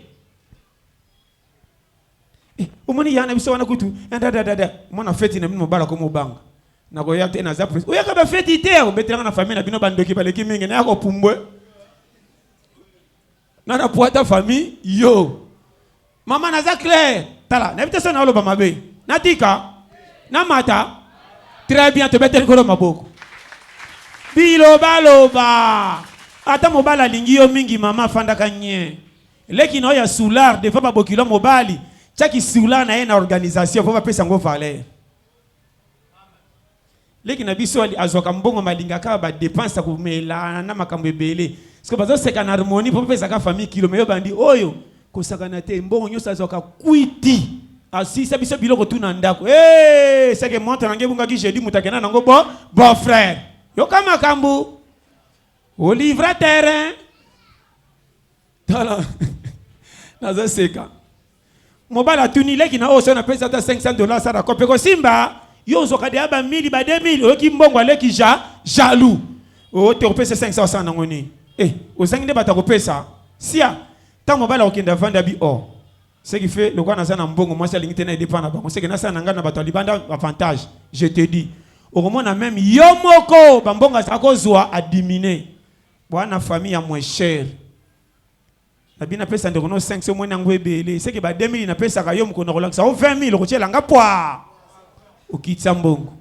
Eh, omoni ya na biso wana kutu dadadada mwana feti na bino mobala ko mobanga nakoya te naza presse oyaka bafeti te obetelanga na famille na bino bandoki baleki mingi naya kopumbwe na na pwata famille yo mama naza claire tala nayebi te so naoloba mabe natika namata très bien tobeteli kolo maboko bilobaloba ata mobali alingi yo mingi mama afandaka nye Leki na yo ya soulard devant ba bokilo mobali tia ki soulard na ye na organisation po bapesa yango valeur. Leki na biso azwaka mbongo malinga kaka ba depense ya komela na makambo ebele. Siko bazoseka na harmonie po bapesaka famille kilo mais yo bandi oyo kosakana te mbongo nyonso azwaka kwiti asisa biso biloko tu na ndako. Hey, seke montre na ngai ebungaki jeudi moto akenda nango bo beau frère. Yoka makambo. Olivra terrain. Tala nazo seka. Mobali atuni leki na oyo soki napesi ata 500 dollars asala kope kosimba yo ozwaka deya ba 1000 ba 2000 oyoki mbongo aleki ja jaloux o te kopesa 500 osala nango nini eh ozangi nde bato akopesa sia ntango mobali akokende avandi abi o oh. Ce qui fait lokola naza na mbongo mwasi alingi te na edepa na bango seke nasala na ngai na bato ya libanda avantage je te dis okomona meme yo moko bambongo azala kozwa adimine Bwana famille ya moins cher. Na bina pesa ndeko no 500 omoni yango ebele. Seke ba 2000 na pesaka yo mokolo nakolakisa o 20000 okotiela nga pwa. Okitisa mbongo.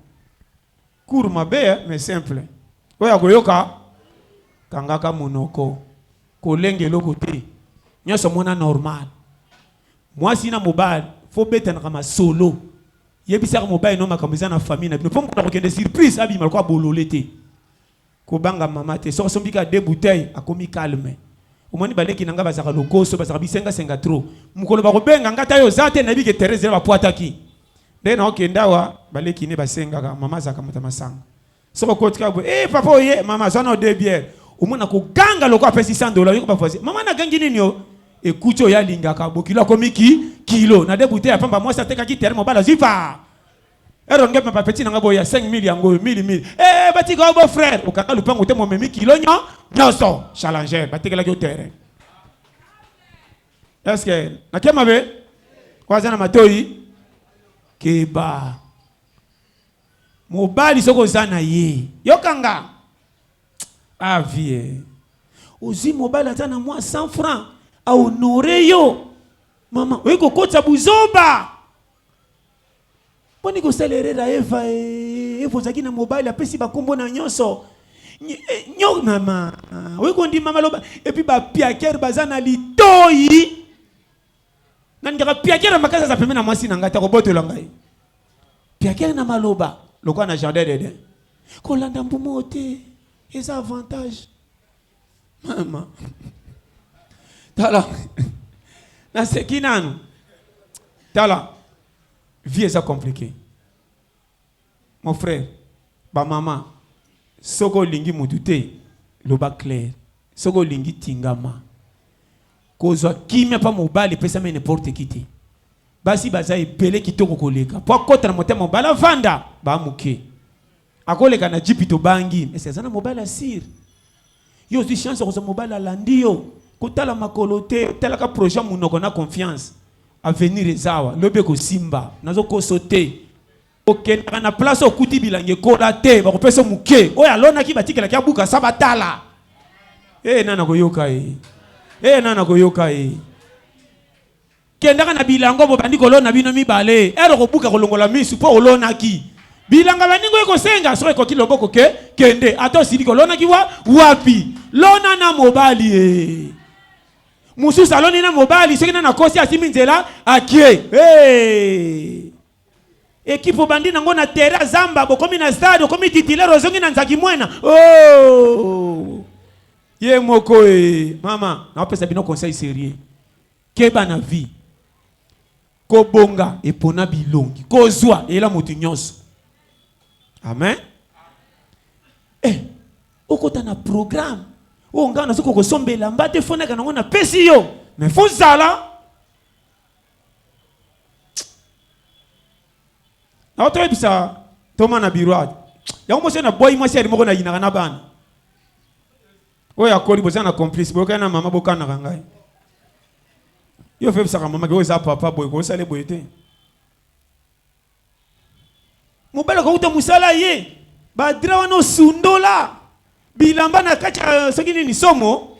Cours mabe eh, mais simple. Oyo akoyoka kangaka monoko. Kolenga eloko te. Nyonso mona normal. Mwasi na mobali faut betanaka masolo. Yebisaka mobali no makambo eza na famille na bino. Po mokolo akokende surprise abima lokola bolole te. Kobanga mama te soki asombi kaka deux bouteilles akomi calme omoni baleki na nga bazalaka lokoso bazalaka bisenga senga trop mokolo bakobenga nga ata yo oza te nayebi ke Therese na bapuataki nde na okende awa baleki ne basengaka mama azalaka moto ya masanga soki okoti kaka boye eh papa oye mama azwa na deux bières omona koganga lokola apesi 100 dollars yoka bavoisin mama nagangi nini o ekuti oyo alingaka bokilo akomi ki kilo na deux bouteilles ya pamba mwasi atekaki terrain mobali azwi pa Ero nge papa petit nanga boya 5000 yango oyo 1000 1000. Eh batika yo beau frère okanga lupango te momemi kilo nyo nyonso challenger batikelaki yo terrain. Est-ce que nake mabe? Oyo aza na matoyi keba. Mobali soki oza na ye yokanga ah vie ozwi mobali aza na mwa 100 francs a honore yo mama oyi kokotisa buzoba Boni kosala erreur ya Eva eh, Eva ozalaki na mobali apesi bakombo na nyonso eh, nyo mama oyi kondima maloba epuis bapiakere baza na litoyi nalingaka piakere makasi aza pembe na mwasi na ngai takobotola ngai piakere na maloba lokola na jardin d'Eden kolanda mbuma oyo te eza avantage mama tala naseki nanu tala Vie eza complique mon frère ba maman soki olingi mutu te loba clair soki olingi tingama kozwa kimia pa mobali epesami n'importe qui te basi baza ebele kitoko koleka po akota na motema mobali avanda ba muke akoleka na jipi tobangi mais aza na mobali asire yo ozwi chance ya kozwa mobali alandi yo kotala makolo te talaka projet ya monoko na confiance avenir eza awa lobi ekosimba nazokoso te okendaka na place okuti bilanga ekola te bakopesa moke oyo alonaki batikelaki abuka sa batala ee nani akoyoka ye ee nani akoyoka ye Kendaka na bilanga bobandi kolona bino mibale, ere okobuka kolongola misu mpo olonaki bilanga baninga oyo ekosenga soki ekoki loboko ke kende ata osiliki olonaki wa wapi lona na mobali e. Mosusu aloni na mobali soki na nakosi asimbi nzela akie. Hey! Ekipe obandi nango na terrain zamba bokomi na stade okomi titulaire ozongi na nzaki mwena. Oh! Ye moko e mama, napesa bino conseil sérieux. Keba na vie. Kobonga epona bilongi. Kozwa eyela moto nyonso. Amen. Eh, okota na programme oyo ngai nazoki kosomba elamba te fo naka nango napesi yo mais fo zala naotoyebisa toma na biro yango mwasi na bwai mwasi yali moko nayinaka na bana oyo akoli boza na complice boyokani na mama bokanaka ngai yo febisaka mama ke oyo eza papa boye kosala boye te Mobali akouta mosala ye badra wana osundola bilamba na kati ya soki nini somo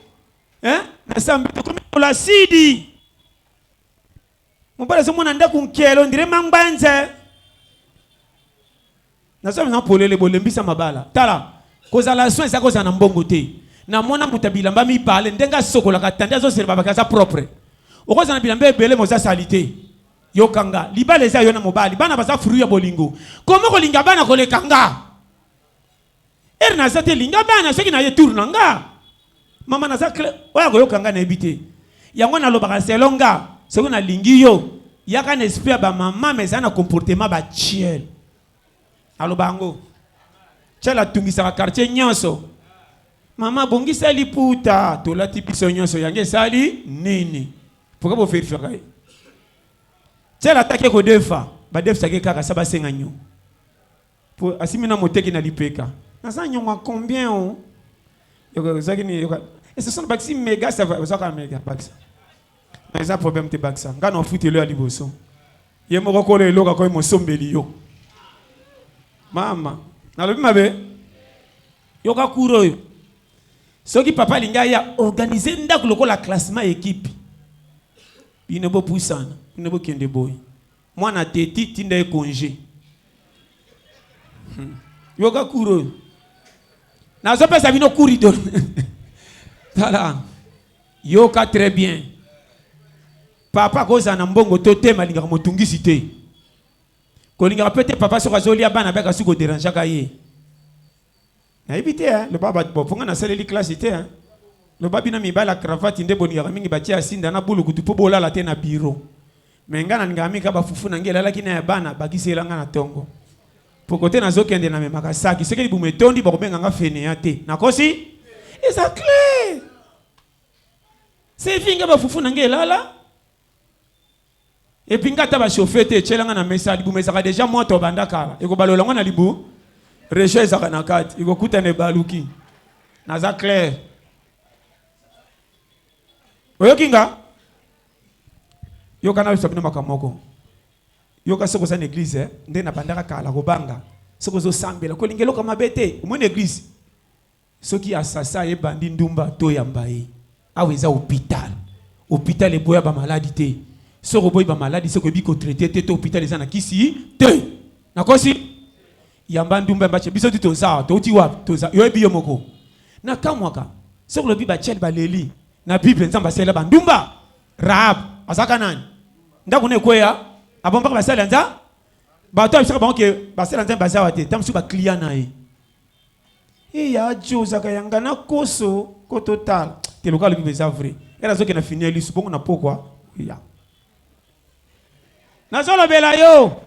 eh? na sambi tokomi kola sidi mobali azomona ndako nkelo ndire mangbanze naza na polele bolembisa mabala tala kozala soin eza kozala na mbongo te namona moto ya bilamba mibale ndenge asokolaka tandi azosela babaki aza propre okozala na bilamba ebele moza sali te Yoka nga, libala eza yo na mobali, bana baza fruit ya bolingo. Comment kolinga bana koleka nga? Heure naza te linga bana soki na ye tour na nga. Mama naza clair, oyo akoyoka nga nayebi te. Yango nalobaka selon nga, soki nalingi yo, yaka na esprit ya ba mama mais eza na comportement ba chiel. Aloba yango. Chiel atungisaka quartier nyonso. Mama bongisa liputa, tolati biso nyonso, yango esali nini? Pourquoi bo verifiaka ye? Tiala atake kodefa, badefisaki kaka sa basenga nyo. Po asimi na moteki na lipeka. Naza nyongo combien o? Yoka ozaki ni yoka. Et ce sont bakisi méga ça va, ozaka méga bakisa. Mais eza problème te bakisa. Nga na ofutelo ya liboso. Ye moko kolo eloko akoki mosombeli yo. Mama, nalobi mabe? Yoka cours oyo. Soki papa alingi aya organiser ndako lokola classement equipe. Bino bopusana, bino bokende boye. Mwana teti tinda ye congé. Yoka cours oyo. Nazopesa bino cours idol. Tala. Yoka très bien. Papa akozala na mbongo to te, malingaka motungisi te. Kolingaka pe te papa soki azolia bana baka soki koderangeaka ye. Nayebi te hein, loba bato bo mpo nga nasaleli classe te hein. Loba bino mibali ya cravate nde bolingaka mingi batia asinda na bulukutu mpo bolala te na bureau. Mais nga nalingaka mingi kaka ba fufu na nga elalaki na ya bana bakisela nga na tongo. Mpo kote nazokende namemaka saki soki libumu etondi bakobenga nga fainéant te. Nakosi? Eza clair. Sevi nga ba fufu na nga elala. Et puis nga ata ba chauffer te etiela nga na mesa libumu ezalaka dejà moto banda kala ekobalola ngo na libu rechaud ezalaka na kati ekokutana ebaluki naza clair oyoki nga yoka nayebisa bino makambo moko yoka soki oza na eglise eh, nde nabandaka kala kobanga soki ozosambela kolinga eloko mabe te omoni eglise Soki assassin aye bandi ndumba to yamba ye. Awa eza hopital. Hopital eboya ba maladi te. Soki oboyi ba maladi soki oyebi ko traiter te to hopital eza na kisi te. Nakosi? Yamba ndumba yamba che biso ti toza awa touti wapi? Toza yo oyebi yo moko. Nakamwaka soki olobi ba tchel baleli na bible Nzambe asalela ba ndumba. Rahab azalaka nani? Ndako na ekweya abombaka basali ya Nzambe. Bato ayebisaka bango ke basali ya Nzambe baza awa te. Tango mosusu ba client na ye. Hey, ya jo ozaka ya nga na koso ko totala te lokola alobi eza vrai ere azokende na fini ya lisu bongo na pokwa ya nazolobela yo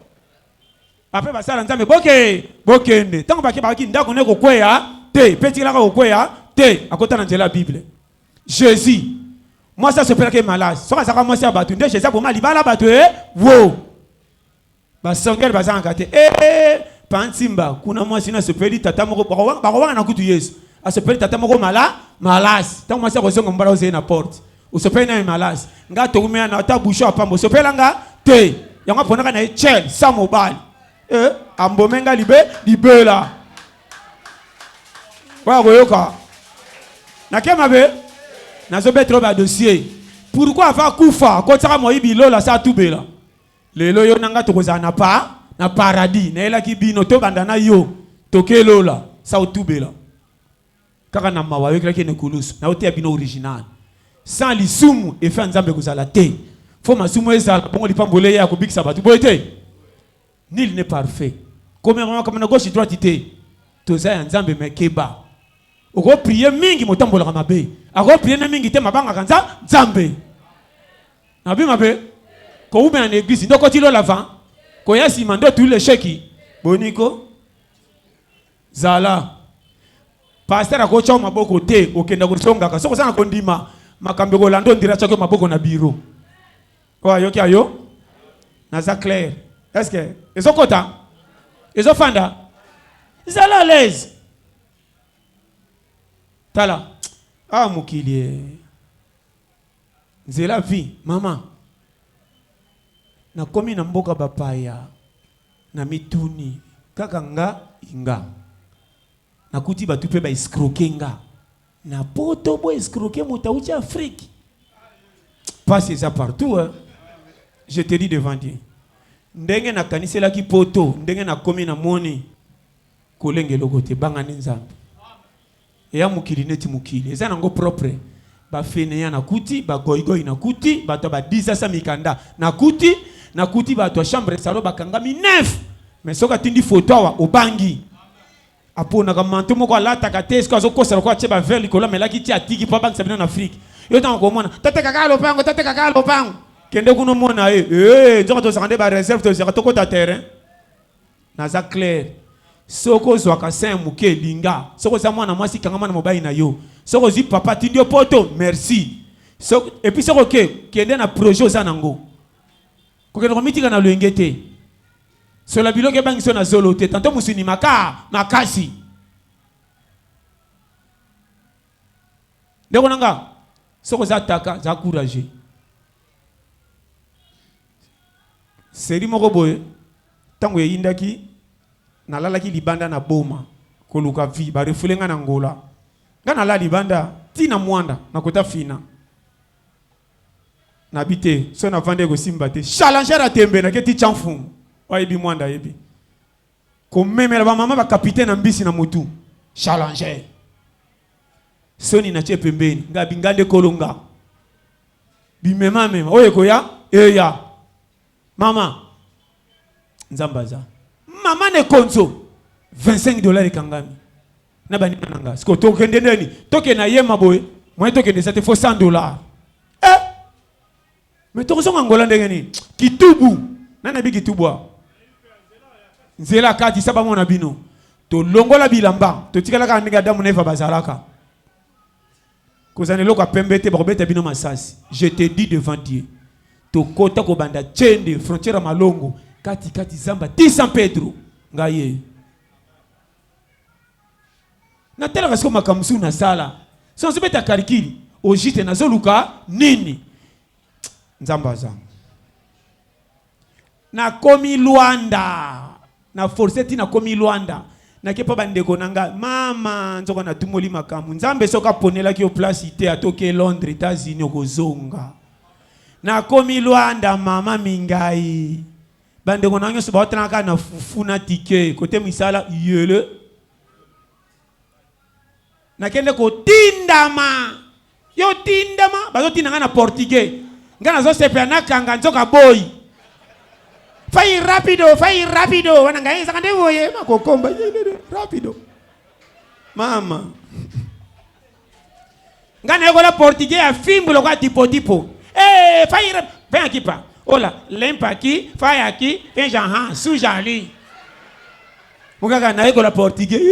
apres basala nzambe boke bokende ntango bake bakaki ndako ne kokweya te mpe etikelaka kokweya te akota na nzela ya bible jésus mwasi asopelaki ye malasi soki azalaka mwasi ya bato nde jésus aboma libala bato e wo Ba songeur bazangaka te. Eh pa Nsimba kuna mwasi na asopeli tata moko bakowanga na kutu Yesu. Asopeli tata moko mala malasi. Tango mwasi akozonga mobala ozeye na porte. Osopeli naye malasi. Nga tokumela na ata bouchon ya pamba osopela nga te. Yango aponaka na ye chel sa mobali. Eh ambome nga libe libela. Oyo akoyoka. Nake mabe nazobetela ba dossier. Pourquoi ava kufa akotisaka moyibi lola sa tubela. Lelo yo na nga tokozala na pa na paradis nayelaki bino tobanda na yo toke lola sa otubela kaka na mawa ayokelaki na ekulusu na oteya bino original. Sans lisumu effet ya Nzambe ekozala te. Faut masumu ezala bongo lipamboli eya ya kobikisa bato. Boye te? Nul n'est parfait. Komema makambo na gauche droite te. Toza ya Nzambe mais keba. Oko prier mingi motambolaka mabe. Ako prier na mingi te mabangaka nza Nzambe. Nabi mabe. Kowumela na eglise nde okoti lola va. Koya sima nde otuli lecheki. Boniko. Zala. Pasteur akotya yo maboko te, okenda kozongaka. Soki oza na kondima, makambo ekolanda ondira atyaki yo maboko na biro. Oyo ayoki ayo? Naza clair. Est-ce que ezokota? Ezofanda? Zala à l'aise. Tala. Ah mokili eh. Nzela vie, mama. Nakomi na mboka bapaya. Na mituni kaka nga inga nakuti batu pe ba escroquer nga na poto bo escroquer moto awuti Afrique pasi eza partout hein je te dis devant Dieu ndenge nakaniselaki poto ndenge nakomi na moni kolenga eloko te banga nde Nzambe Eya mokili neti mokili eza nango propre ba faineants na kuti ba goygoy na kuti bato ya ba disasa mikanda na kuti na kuti bato ya chambre salon bakangami neuf mais soki atindi photo awa obangi aponaka manteau moko alataka te soki azokosa lokola atie ba verre likolo amelaki ti atiki mpo abangisa bino na Afrique yo ntango komona tata kaka lopango tata kaka lopango kende kuna omona ye ee nzoka tozalaka nde ba reserve tozalaka tokota terrain Naza clair soki ozwaka sein ya muke linga soki oza mwana mwasi kangama na mobali na yo soki ozwi papa atindi yo poto merci soki et puis soki oke kende na projet oza nango kokende komitika na loyenge te sola biloko ebangisi yo na zolo te tanto musuni maka makasi ndeko na nga soki oza taka za courageux Serie moko boye tango eyindaki nalalaki libanda na boma koluka vie ba refoule nga na Angola nga nalala libanda ti na muanda na kota fina nabi te soki navandi ekosimba te challenger ya tembe nake ti ca mfumu oyo ayebi muanda ayebi komemela ba mama ba capitaine na mbisi na mutu challenger soni natie pembeni ngabi nga nde kolo nga Bimema mema oyo ekoya eya mama nzambe aza mama ne konzo 25 dollars ekangami na baninga na nga sikoyo tokende ndeni tokende na yema boye moyen tokende eza te fo 100 dollars eh mais tokozonga Angola ndenge nini kitubu nani abi kitubu awa nzela kati sa bamona bino tolongola bilamba totikala kaka ndenge Adamu na Eva bazalaka Kozala na eloko ya pembe te bakobeta bino masasi je te dis devant Dieu tokota kobanda Tshende frontière ya Malongo kati kati zamba ti San Pedro ngai ye natalaka sikoyo makambo mosusu nasala so nazobeta calcul au juste nazoluka nini Nzambe aza Nakomi Luanda na force ti nakomi Luanda nake pa bandeko na nga mama nzoka natumoli makambo Nzambe soki aponelaki yo place te ata oke Londres Etats Unis okozonga nakomi Luanda mama mingai bandeko na nyonso baotalaka kaka na fufu na ticket kote misala yele Nakende kotindama yo tindama bazotinda ngai na portugais ngai nazosepela nakanga nzoka boyi fai rapido fai rapido wana ngai ezaka nde boye makokomba rapido mama ngai nayekola portugais ya fimbu lokola dipotipo hey, eh, fai vem aqui pa ola limpa aqui fai aqui vem já suja ali Mokaka nayekola portugais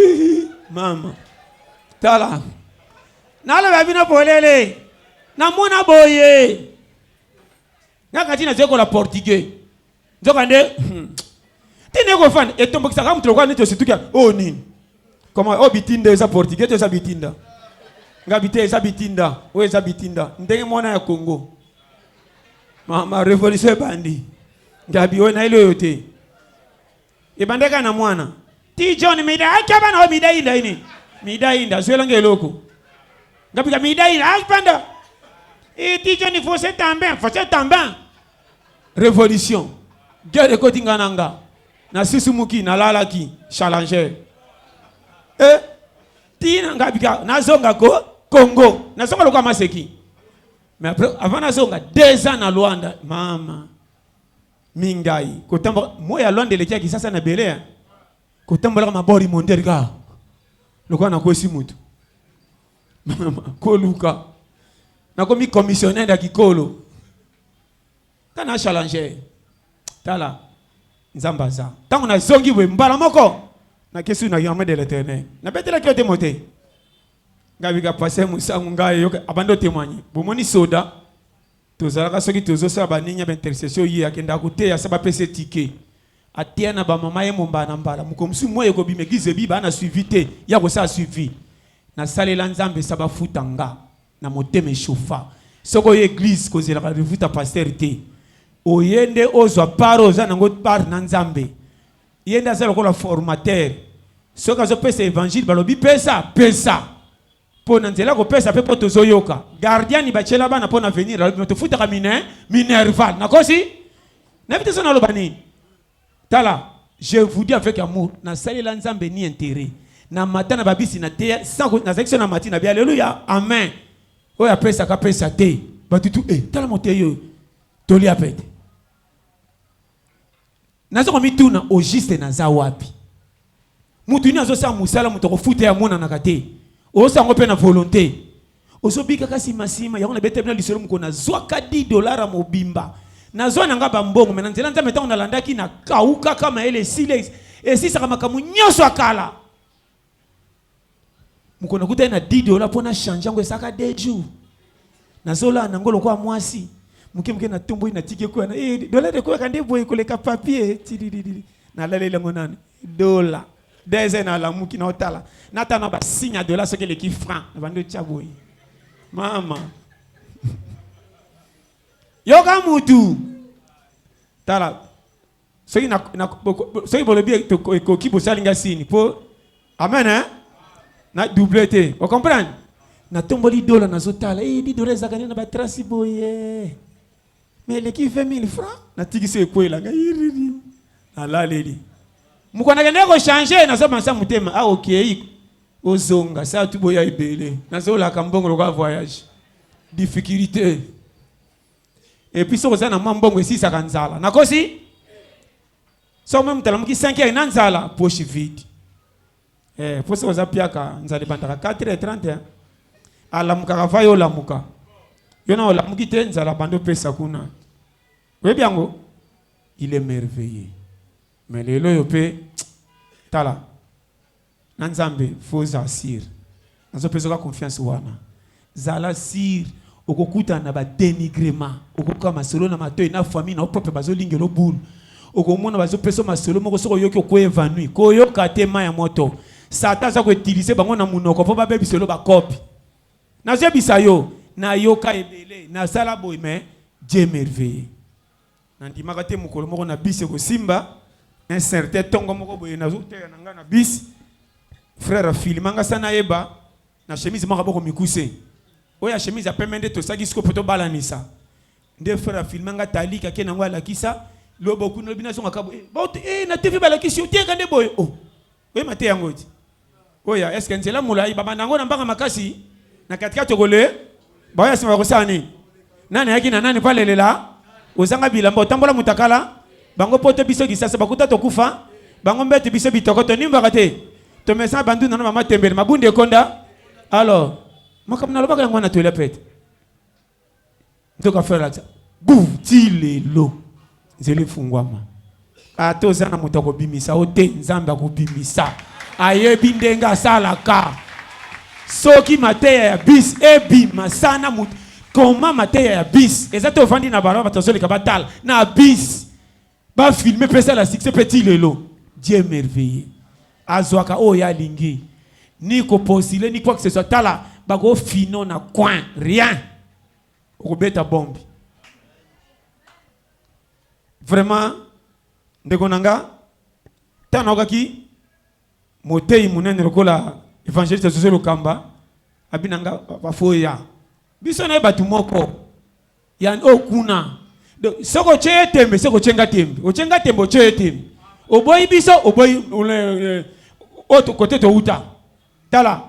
mama tala naloba bino polele namona boye ngaka ti nazoyekola portugais nzoka nde hmm, tina ekofanda etombokisaka moto lokola neti osituki oyo oh, nini koma oyo oh, bitinda eza portugais to eza bitinda nga bite eza bitinda oyo eza bitinda ndenge mwana ya congo mama revolution ebandi ngabi oyo nayeli oyo te Ebandaka na mwana. Ti John mida acha bana wa mida inda ini. Mida inda zwela nge eloko. Ngapika mida inda apanda. E ti John você também, você também. Révolution. Guerre ekoti nga na nga. Na susumuki nalalaki challenger. Eh tina ngabika nazonga ko Congo. Nazonga lokola maseki. Mais après, avant nazonga, 2 ans na Luanda, mama mingai kotambola moi ya Luanda eleki ya Kisasa na ebele, hein. Kotambolaka mabori mondele kaka lokola nakwesi mutu. Mama koluka nakomi commissionnaire ya kikolo kana challenger. Tala, Nzambe aza. Ntango nazongi boye, mbala moko nakesi na armée de l'Éternel, nabetelaki yo te mo te. Ngai bika passe mosangu ngai yoka abandi otémoigne. Bomoni soda tozalaka soki tozosala banini ya baintercession, ye akendaka koteya sa bapesa ticket, ateya na bamama ye mombala na mbala. Moko mosusu moi ekobima église ebi baa na suivi te ya kosala suivi. Nasalela Nzambe sa bafuta nga na motema echauffa. Soki oye église, kozelaka refuta pasteur te. Oye nde ozwa part, oza nango part na Nzambe. Ye nde aza lokola formateur. Soki azopesa évangile, balobi pesa, pesa mpo na nzela kopesa mpe mpo tozoyoka gardiani batiela bana mpo na venir. Alobi tofutaka mine minerval. Nakosi? Nayebi te so naloba nini. Tala, je vous dis avec amour, nasalela Nzambe ni intérêt. Na mata na babisi na teya nazalaki so na mati na bi alleluya amen. Oyo apesaka apesa te batutu e tala moteyi oyo tolia pete. Naza komituna au juste naza wapi. Mutu nini azosala mosala, moto akofuta ye amonanaka te. Ozosala yango mpe na volonté, ozobikaka nsima yango. Nabeteli bino lisolo moko. Nazwaka 10 $ ya mobimba, nazwa na nga bambongo me na nzela Nzambe. Ntango nalandaki, nakawukaka mayele esili, esisaka makambo nyonso ya kala. Mokolo nakutani na 10 $ mpo na change yango, esaka 2 jours, nazolala nango lokola mwasi moke moke. Natomboli, natiki ekwea na eh, dollar ekweyaka nde boye koleka papier tililili. Nalaleli yango nani dola 2 heures, nalamuki, naotala, natala na basigne ya dola. Soki eleki franc, na bandi otya boye. Mama yoka mutu, tala, soki soki bolobi ekoki, bosali nga sini mpo amen, hein? Na double te, ocomprendre. Natomboli dola, nazotala eh, 10 $ ezalaka nde na batrace boye, mais eleki 20 000 francs. Natikisi ekwela ngai iriri, nalaleli. Mokolo nakende kochange, nazobanisa motema a okei ozonga sa tu boya ebele. Nazolaka mbongo lokola voyage difficulté. Et puis soki oza na mwa mbongo, esisaka nzala. Nakosi? Soki mwe moto alamuki 5 heures na nzala, poche vide eh, po soki oza piaka, nzala ebandaka 4 heures 30. Alamukaka va yo olamuka, yo na olamuki te, nzala bandi opesa kuna. Oyebi yango, il est merveilleux. Mais lelo oyo mpe, tala, na Nzambe faut ozala sûr. Nazopesaka confiance wana, zala sûr. Okokutana na badénigrement, okoyoka masolo na matoi na famille na yo propre bazolingela obulu. Okomona bazopesa masolo moko, soki oyoki okoévanouir. Koyoka te mai ya moto. Satan aza koutiliser bango na monoko mpo babebisa elo bakopi. Nazoyebisa yo, nayoka ebele, nasala boye, mais Dieu merveilleux. Nandimaka te mokolo moko na bisi ekosimba. Un certain ntongo moko boye, nazoteya na ngai na bisi, frère afilma nga sa nayeba na chemise moko boko mikuse oyo ya chemise ya pembe nde tosaki siko po tobalanisa. Nde frère afilma nga, talika ke nango, alakisa lobo kuna, lobi nazongaka boye, eh, na TV balakisi yo teka nde boye. Oh, oyeba te yango ti oyo est-ce que nzela molai babanda yango na mbanga makasi na katikati, okole baoya nsima bakosala nini? Nani ayaki na nani mpo alelela? Ozanga bilamba, otambola mutakala. Bango poto, biso Kisasa, bakuta tokufa. Bango mbete, biso bitoko tonimbaka te. Tomesana bandunda na mama tembele mabundi ekonda. Alors makambo nalobaka yango wana, toyela pete ntoka. Frère akisa bu ti lelo nzela efungwama. Ata oza na moto akobimisa o te, Nzambe akobimisa. Ayebi ndenge asalaka. Soki mateya ya bis ebima sana moto koma mateya ya bis eza te, ovandi na balabala, bato bazoleka batala na bis, bafilme mpe esala succès mpe ti lelo. Dieu merveilleux, azwaka oyo alingi, ni kopostule ni quoi que ce soit. Tala, bakofino na coin, rien, okobeta bombe. Vraiment, ndeko na nga, ntango naokaki motei monene lokola évangéliste José Lokamba abi na nga bafoya biso na ye bato moko ya oyo kuna. Donc soki otie ye tembe, soki otie nga tembe, otie nga tembe, otie ye tembe, oboyi biso, oboyi oyo kote touta. Tala,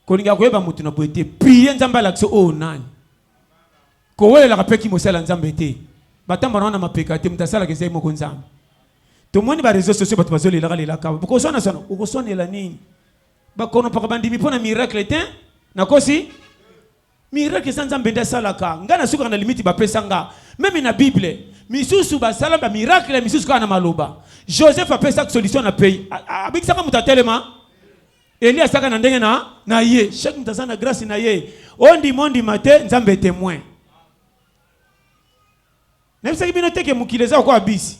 kolinga koyeba moto na boye te. Prie Nzambe alakisa oyo nani. Kowelelaka mpe kimosala Nzambe te. Batambana wana mapeka te, moto asalaka eza ye moko Nzambe. Tomoni ba réseaux sociaux bato bazolelaka lelaka. Bokoswana swana, okoswanela nini? Bakonopaka bandimi mpo na miracle te? Nakosi? Miracle eza Nzambe nde asalaka. Ngai nasukaka na limite bapesa nga. Meme na Bible, misusu basala ba miracle, misusu kaka na maloba. Joseph apesaka solution na pays. Abikisaka moto atelema. Elie asaka na ndenge na na ye. Chaque moto aza na grâce na ye. Ondima ondima te, Nzambe témoin. Nayebisaki bino te ke mokili eza lokola bisi.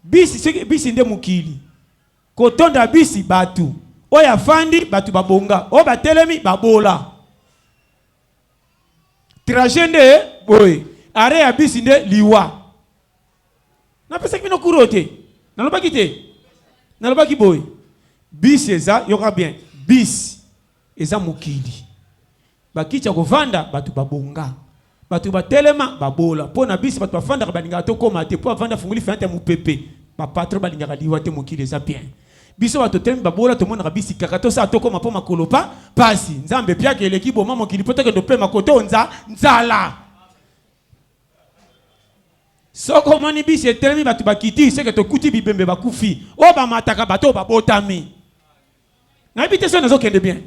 Bisi soki bisi nde mokili. Kotonda bisi batu. Oyo afandi batu babonga, oyo batelemi babola. Trajet nde boye. Arrêt ya bisi nde liwa. Napesaki bino cours oyo te. Nalobaki te. Nalobaki boye. Bisi eza, yoka bien, bisi eza mokili. Bakiti ya kovanda bato babonga. Bato batelema babola. Mpo na bisi bato bafandaka balingaka tokoma te. Mpo avanda afungoli fenêtre ya mopepe. Ba patron balingaka liwa te mokili eza bien. Biso bato totelemi babola tomonaka bisi kaka tosala tokoma mpo makolo pa pasi. Nzambe piaka eleki boma mokili mpo tokende opema kote oyo nza nzala. Soki omoni bisi etelemi bato bakiti seke tokuti bibembe bakufi. Oyo bamataka bato oyo babotami. Nayebi te soki nazokende bien.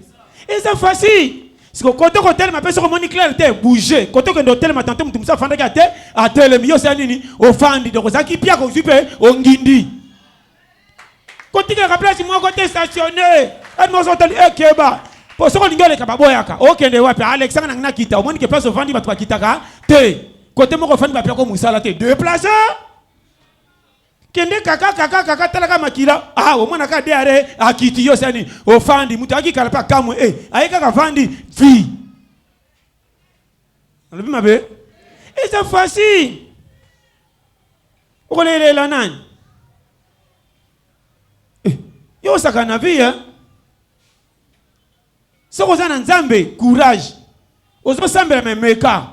Eza facile. Siko kote kotelema mpe soki omoni clair te bouger. Kote okende otelema tante moto mosusu afandaki ate atelemi yo osala nini ofandi donc ozalaki piaka ozwi mpe ongindi. Kotikalaka place moko te stationne. Ete moko otali ekeba. Po soki olingi oleka baboyaka. Okende wapi? Alexanga na nakita. Omoni ke place ovandi bato bakitaka te. Kote moko ofandi bapiako mosala te. Deplace. Kende kaka kaka kaka tala kaka makila ah omona kaka DRA akiti yo sani ofandi mutu ayaki kala pe akamwe eh aye kaka avandi vi alobi mabe eza facile okolelela nani eh, yo osaka na vie hein? Soki oza na Nzambe courage ozosambela me meka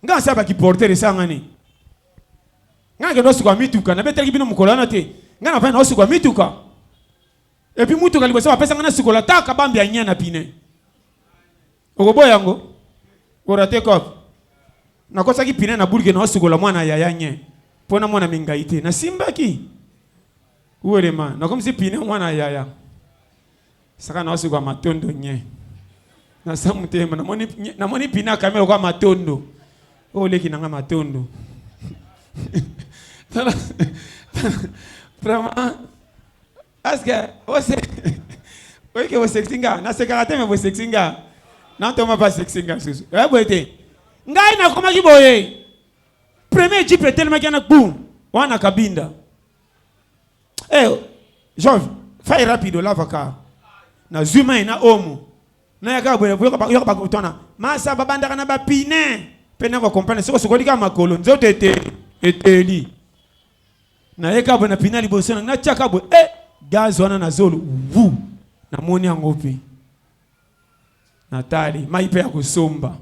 Nga nasala ba ki porteur esala nga nini? Nga nakende osukola mituka, nabetelaki bino mokolo wana te. Nga nafandi na osukola mituka. Et puis mutuka liboso bapesa nga nasukola ta kabambi ya nya na pine. Okoboya yango? Orate cop. Nakosaki pine na bulke na osukola mwana yaya nye. Mpo na mwana mingai te. Nasimbaki. Uelema, nakomisi pine mwana yaya. Saka na osuka matondo nye. Na sa motema namoni namoni pina kame lokola matondo. Oyo leki nanga matondo. Tala vraiment est-ce que ose oyeke bosekisi nga nasekaka te me bosekisi nga na ntoma mpe asekisi nga lisusu oya boye te ngai nakomaki boye premier jipe etelemaki wana boum wana kabinda Eh, Jove, fai rapido lava car. Nazwi mai na omo. Nayaka boye yoka bakutana. Masa babandaka na bapine. Mpe nako comprendre soko sokoli kaka makolo nzoto ete eteli. Nayeka boye na pine liboso na natiaka boye eh gaz wana na zolo wu namoni yango mpe natali mai mpe ya kosomba.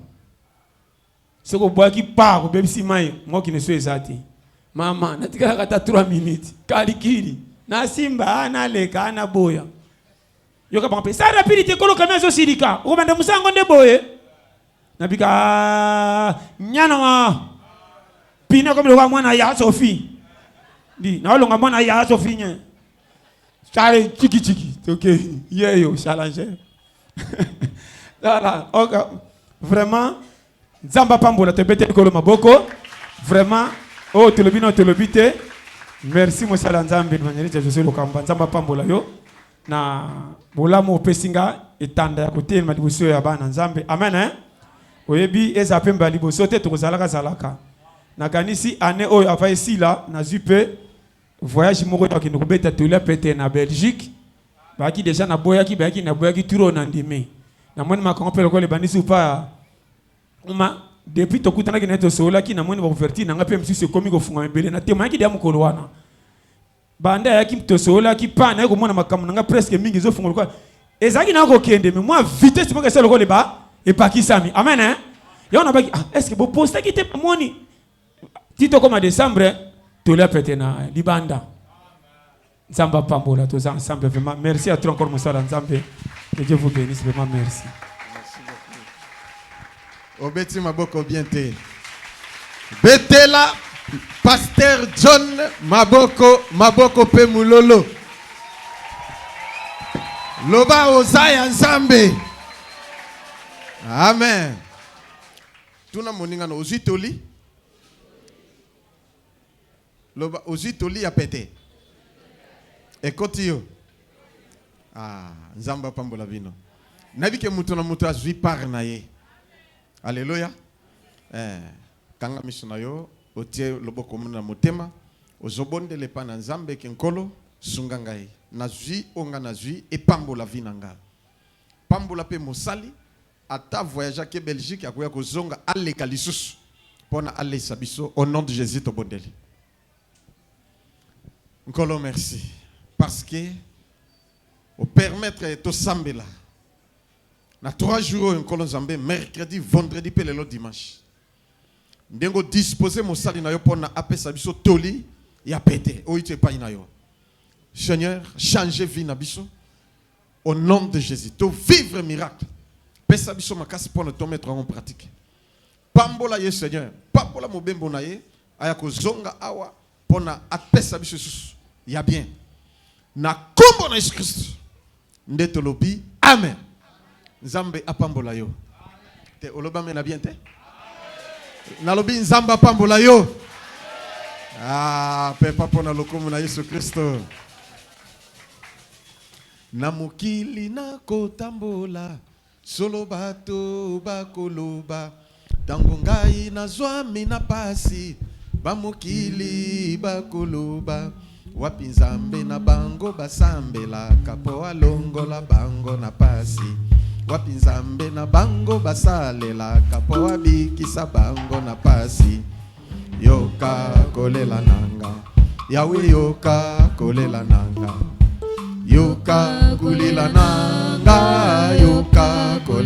Soki obwaki pa obebisi mai mokili so eza te. Mama natikalaka ata 3 minutes kalikili nasimba naleka naboya yoka bango mpe sa rapidité kolo kami azosilika okobanda mosala yango nde boye nabika ah, nyana wa pina komi lokola mwana ya Sophie ndi naolonga mwana ya Sophie nye sale chiki toke yeyo challenger Voilà, ok. Vraiment, Nzambe apambola tobete likolo maboko. Vraiment, oh tolobi na tolobi te. Merci mosala Nzambe évangéliste José Lokamba. Nzambe apambola yo na bolamu opesi nga etanda ya kotelema liboso ya bana Nzambe. Amen hein? Oyebi eza mpe mbala liboso te tokozalaka zalaka. Nakanisi année oyo ava esila nazwi mpe voyage moko ya kokende kobeta tolia pete na Belgique. Bayaki deja na boyaki bayaki na boyaki tour oyo na ndimi. Namoni makambo mpe lokola ebandisi upa ma depuis tokutanaki na ye tosololaki namoni ba ouverture na ngai mpe mosusu ekomi kofungama ebele na temoignaki deja mokolo wana banda ayaki tosololaki pa naye komona makambo na ngai presque mingi ezofungola lokola ezalaki na kokende mais mwa vitesse moko esala lokola eba epakisami amen hein yango nabaki ah, est ce que bopostaki te bamoni ti tokoma décembre tolia pete na libanda Nzambe apambola toza ensemble vraiment. Merci à toi encore mosala Nzambe. Que Dieu vous bénisse vraiment merci. Merci beaucoup. Obeti maboko bien te. Betela Pasteur John maboko, maboko pe mulolo. Loba oza ya Nzambe. Amen. Tuna moninga na ozwi toli? Loba ozwi toli ya pete. Ekoti yo. Ah, Nzambe apambola bino. Nayebi ke moto na moto azwi part na ye. Alléluia. Eh, kanga miso na yo, otie loboko na motema, ozobondela epai na Nzambe ke Nkolo sunga ngai. Nazwi oyo nga nazwi epambola vie na nga. Pambola pe mosali ata voyage ake Belgique akoya kozonga aleka lisusu mpona alesa biso au nom de Jésus tobondeli. Nkolo merci parce que opermettre tosambela na 3 jours oyo Nkolo Nzambe, mercredi, vendredi pe lelo dimanche, ndenge odispose mosali na yo mpona apesa biso toli ya pete oyo ti epai na yo. Seigneur, change vie na biso au nom de Jésus. To vivre miracle, pesa biso makasi mpona to mettre en pratique. Pambola ye Seigneur, pambola mobembo na ye aya kozonga awa mpona apesa biso lisusu ya bien na kombo na Yesu Kristo nde tolobi amen. Nzambe apambola yo. Te olobame na bien te? Nalobi Nzambe apambola yo. Ah, pepa mpona lokumu na Yesu Kristo. Na mokili nakotambola solo bato bakoloba ntango ngai nazwami na pasi, bamokili bakoloba wapi Nzambe na bango basambelaka mpo alongola bango na pasi, wapi Nzambe na bango basalelaka mpo abikisa bango na pasi. Yoka kolela nanga Yawe, yoka kolela nanga, yoka kolela nanga, yoka kolela.